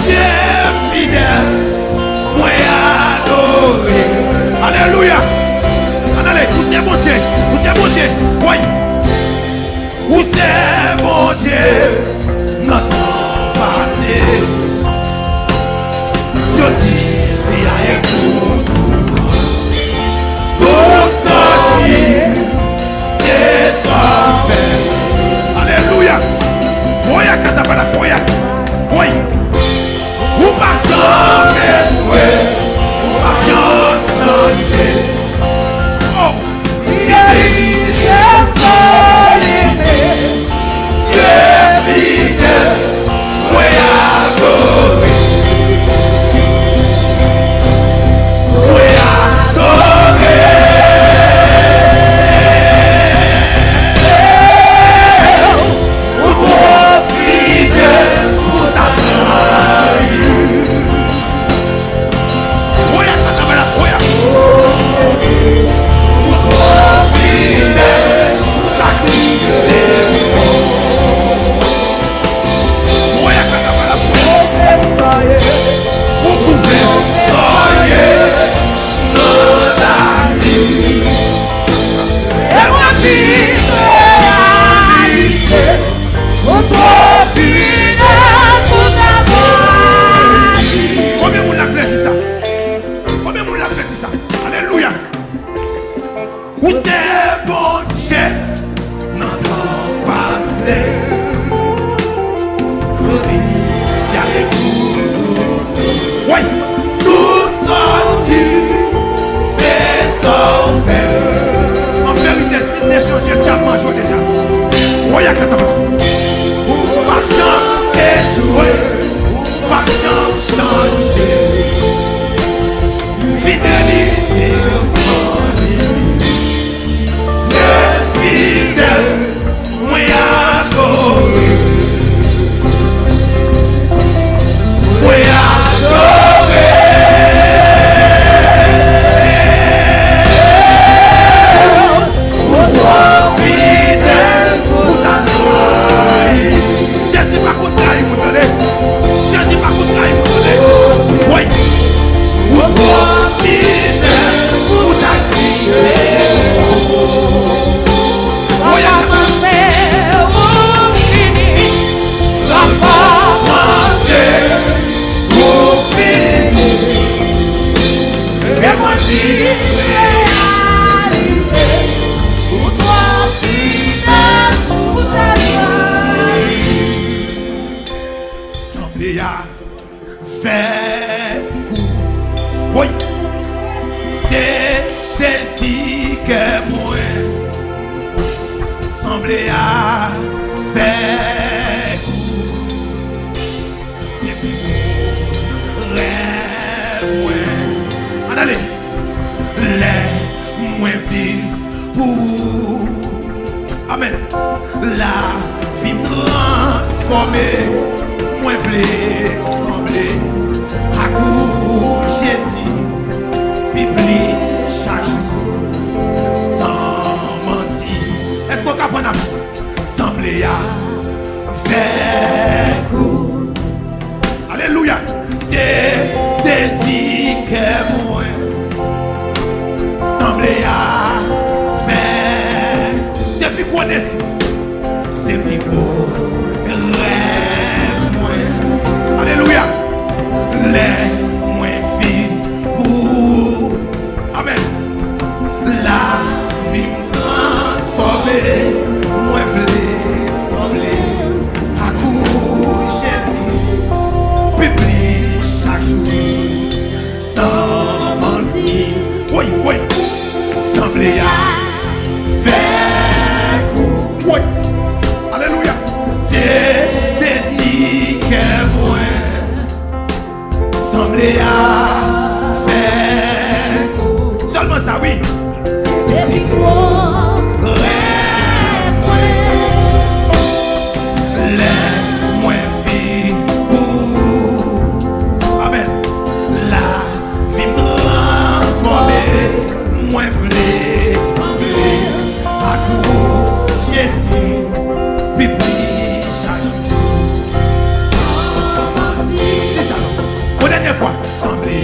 Dye fidèl, mwen adore. Alelouya. Ann ale, ou se Bondye, ou se Bondye. Woy. Ou se Bondye nan tan pase. Jodi a e pou toutan. Tout sa w di, se sa w fè. Alelouya. Woyakadabalakoya. Woy. Ou p ap janm echwe. Ou p ap janm chanje. Oh. Fidelite san limit. Dye fidèl, mwen adore. Woy! Se dezi kè mwen, sanble avèk ou. Se pi gwo rèv mwen. Ann ale. Lè mwen viv pou ou. Amèn. Lavi m transfòme. Mwen vle sanble ak ou, Jezi. Pi plis chak jou. San manti. Èske w ka pran nan sanble avèk ou? Alelouya! Se dezi kè mwen, sanble avèk. Se pi gwo dezi. Se pi gwo rèv mwen. Alelouya! Lè mwen viv pou ou. Amèn. Lavi m transfòme. Mwen vle sanble ak ou, Jezi. Pi plis chak jou. San manti. Woy, woy. Sanble avèk ou. Woy. Alelouya. Se dezi kè mwen. Sanble avèk ou. Sèlman sa, wi. Se pi gwo rèv mwen. Lè mwen viv pou ou. Amèn. Lavi m transfòme. Mwen vle sanble ak ou, Jezi. Pi plis chak jou. San manti. Di sa non. Yon dènyè fwa. Sanble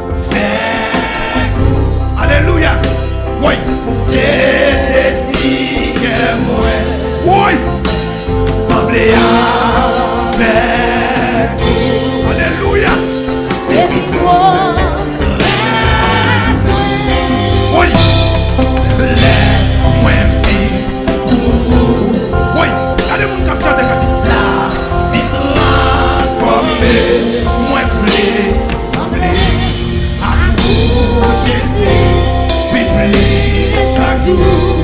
avèk ou. Alelouya. Woy. Se dezi kè mwen. Woy. Sanble avèk ou. Alelouya. Se pi gwo rèv mwen. Woy. Lè mwen viv pou ou. Woy. Gade moun k ap chante, k ap di, lavi transfòme. Mwen vle sanble ak ou, Jezi. Pi plis chak jou.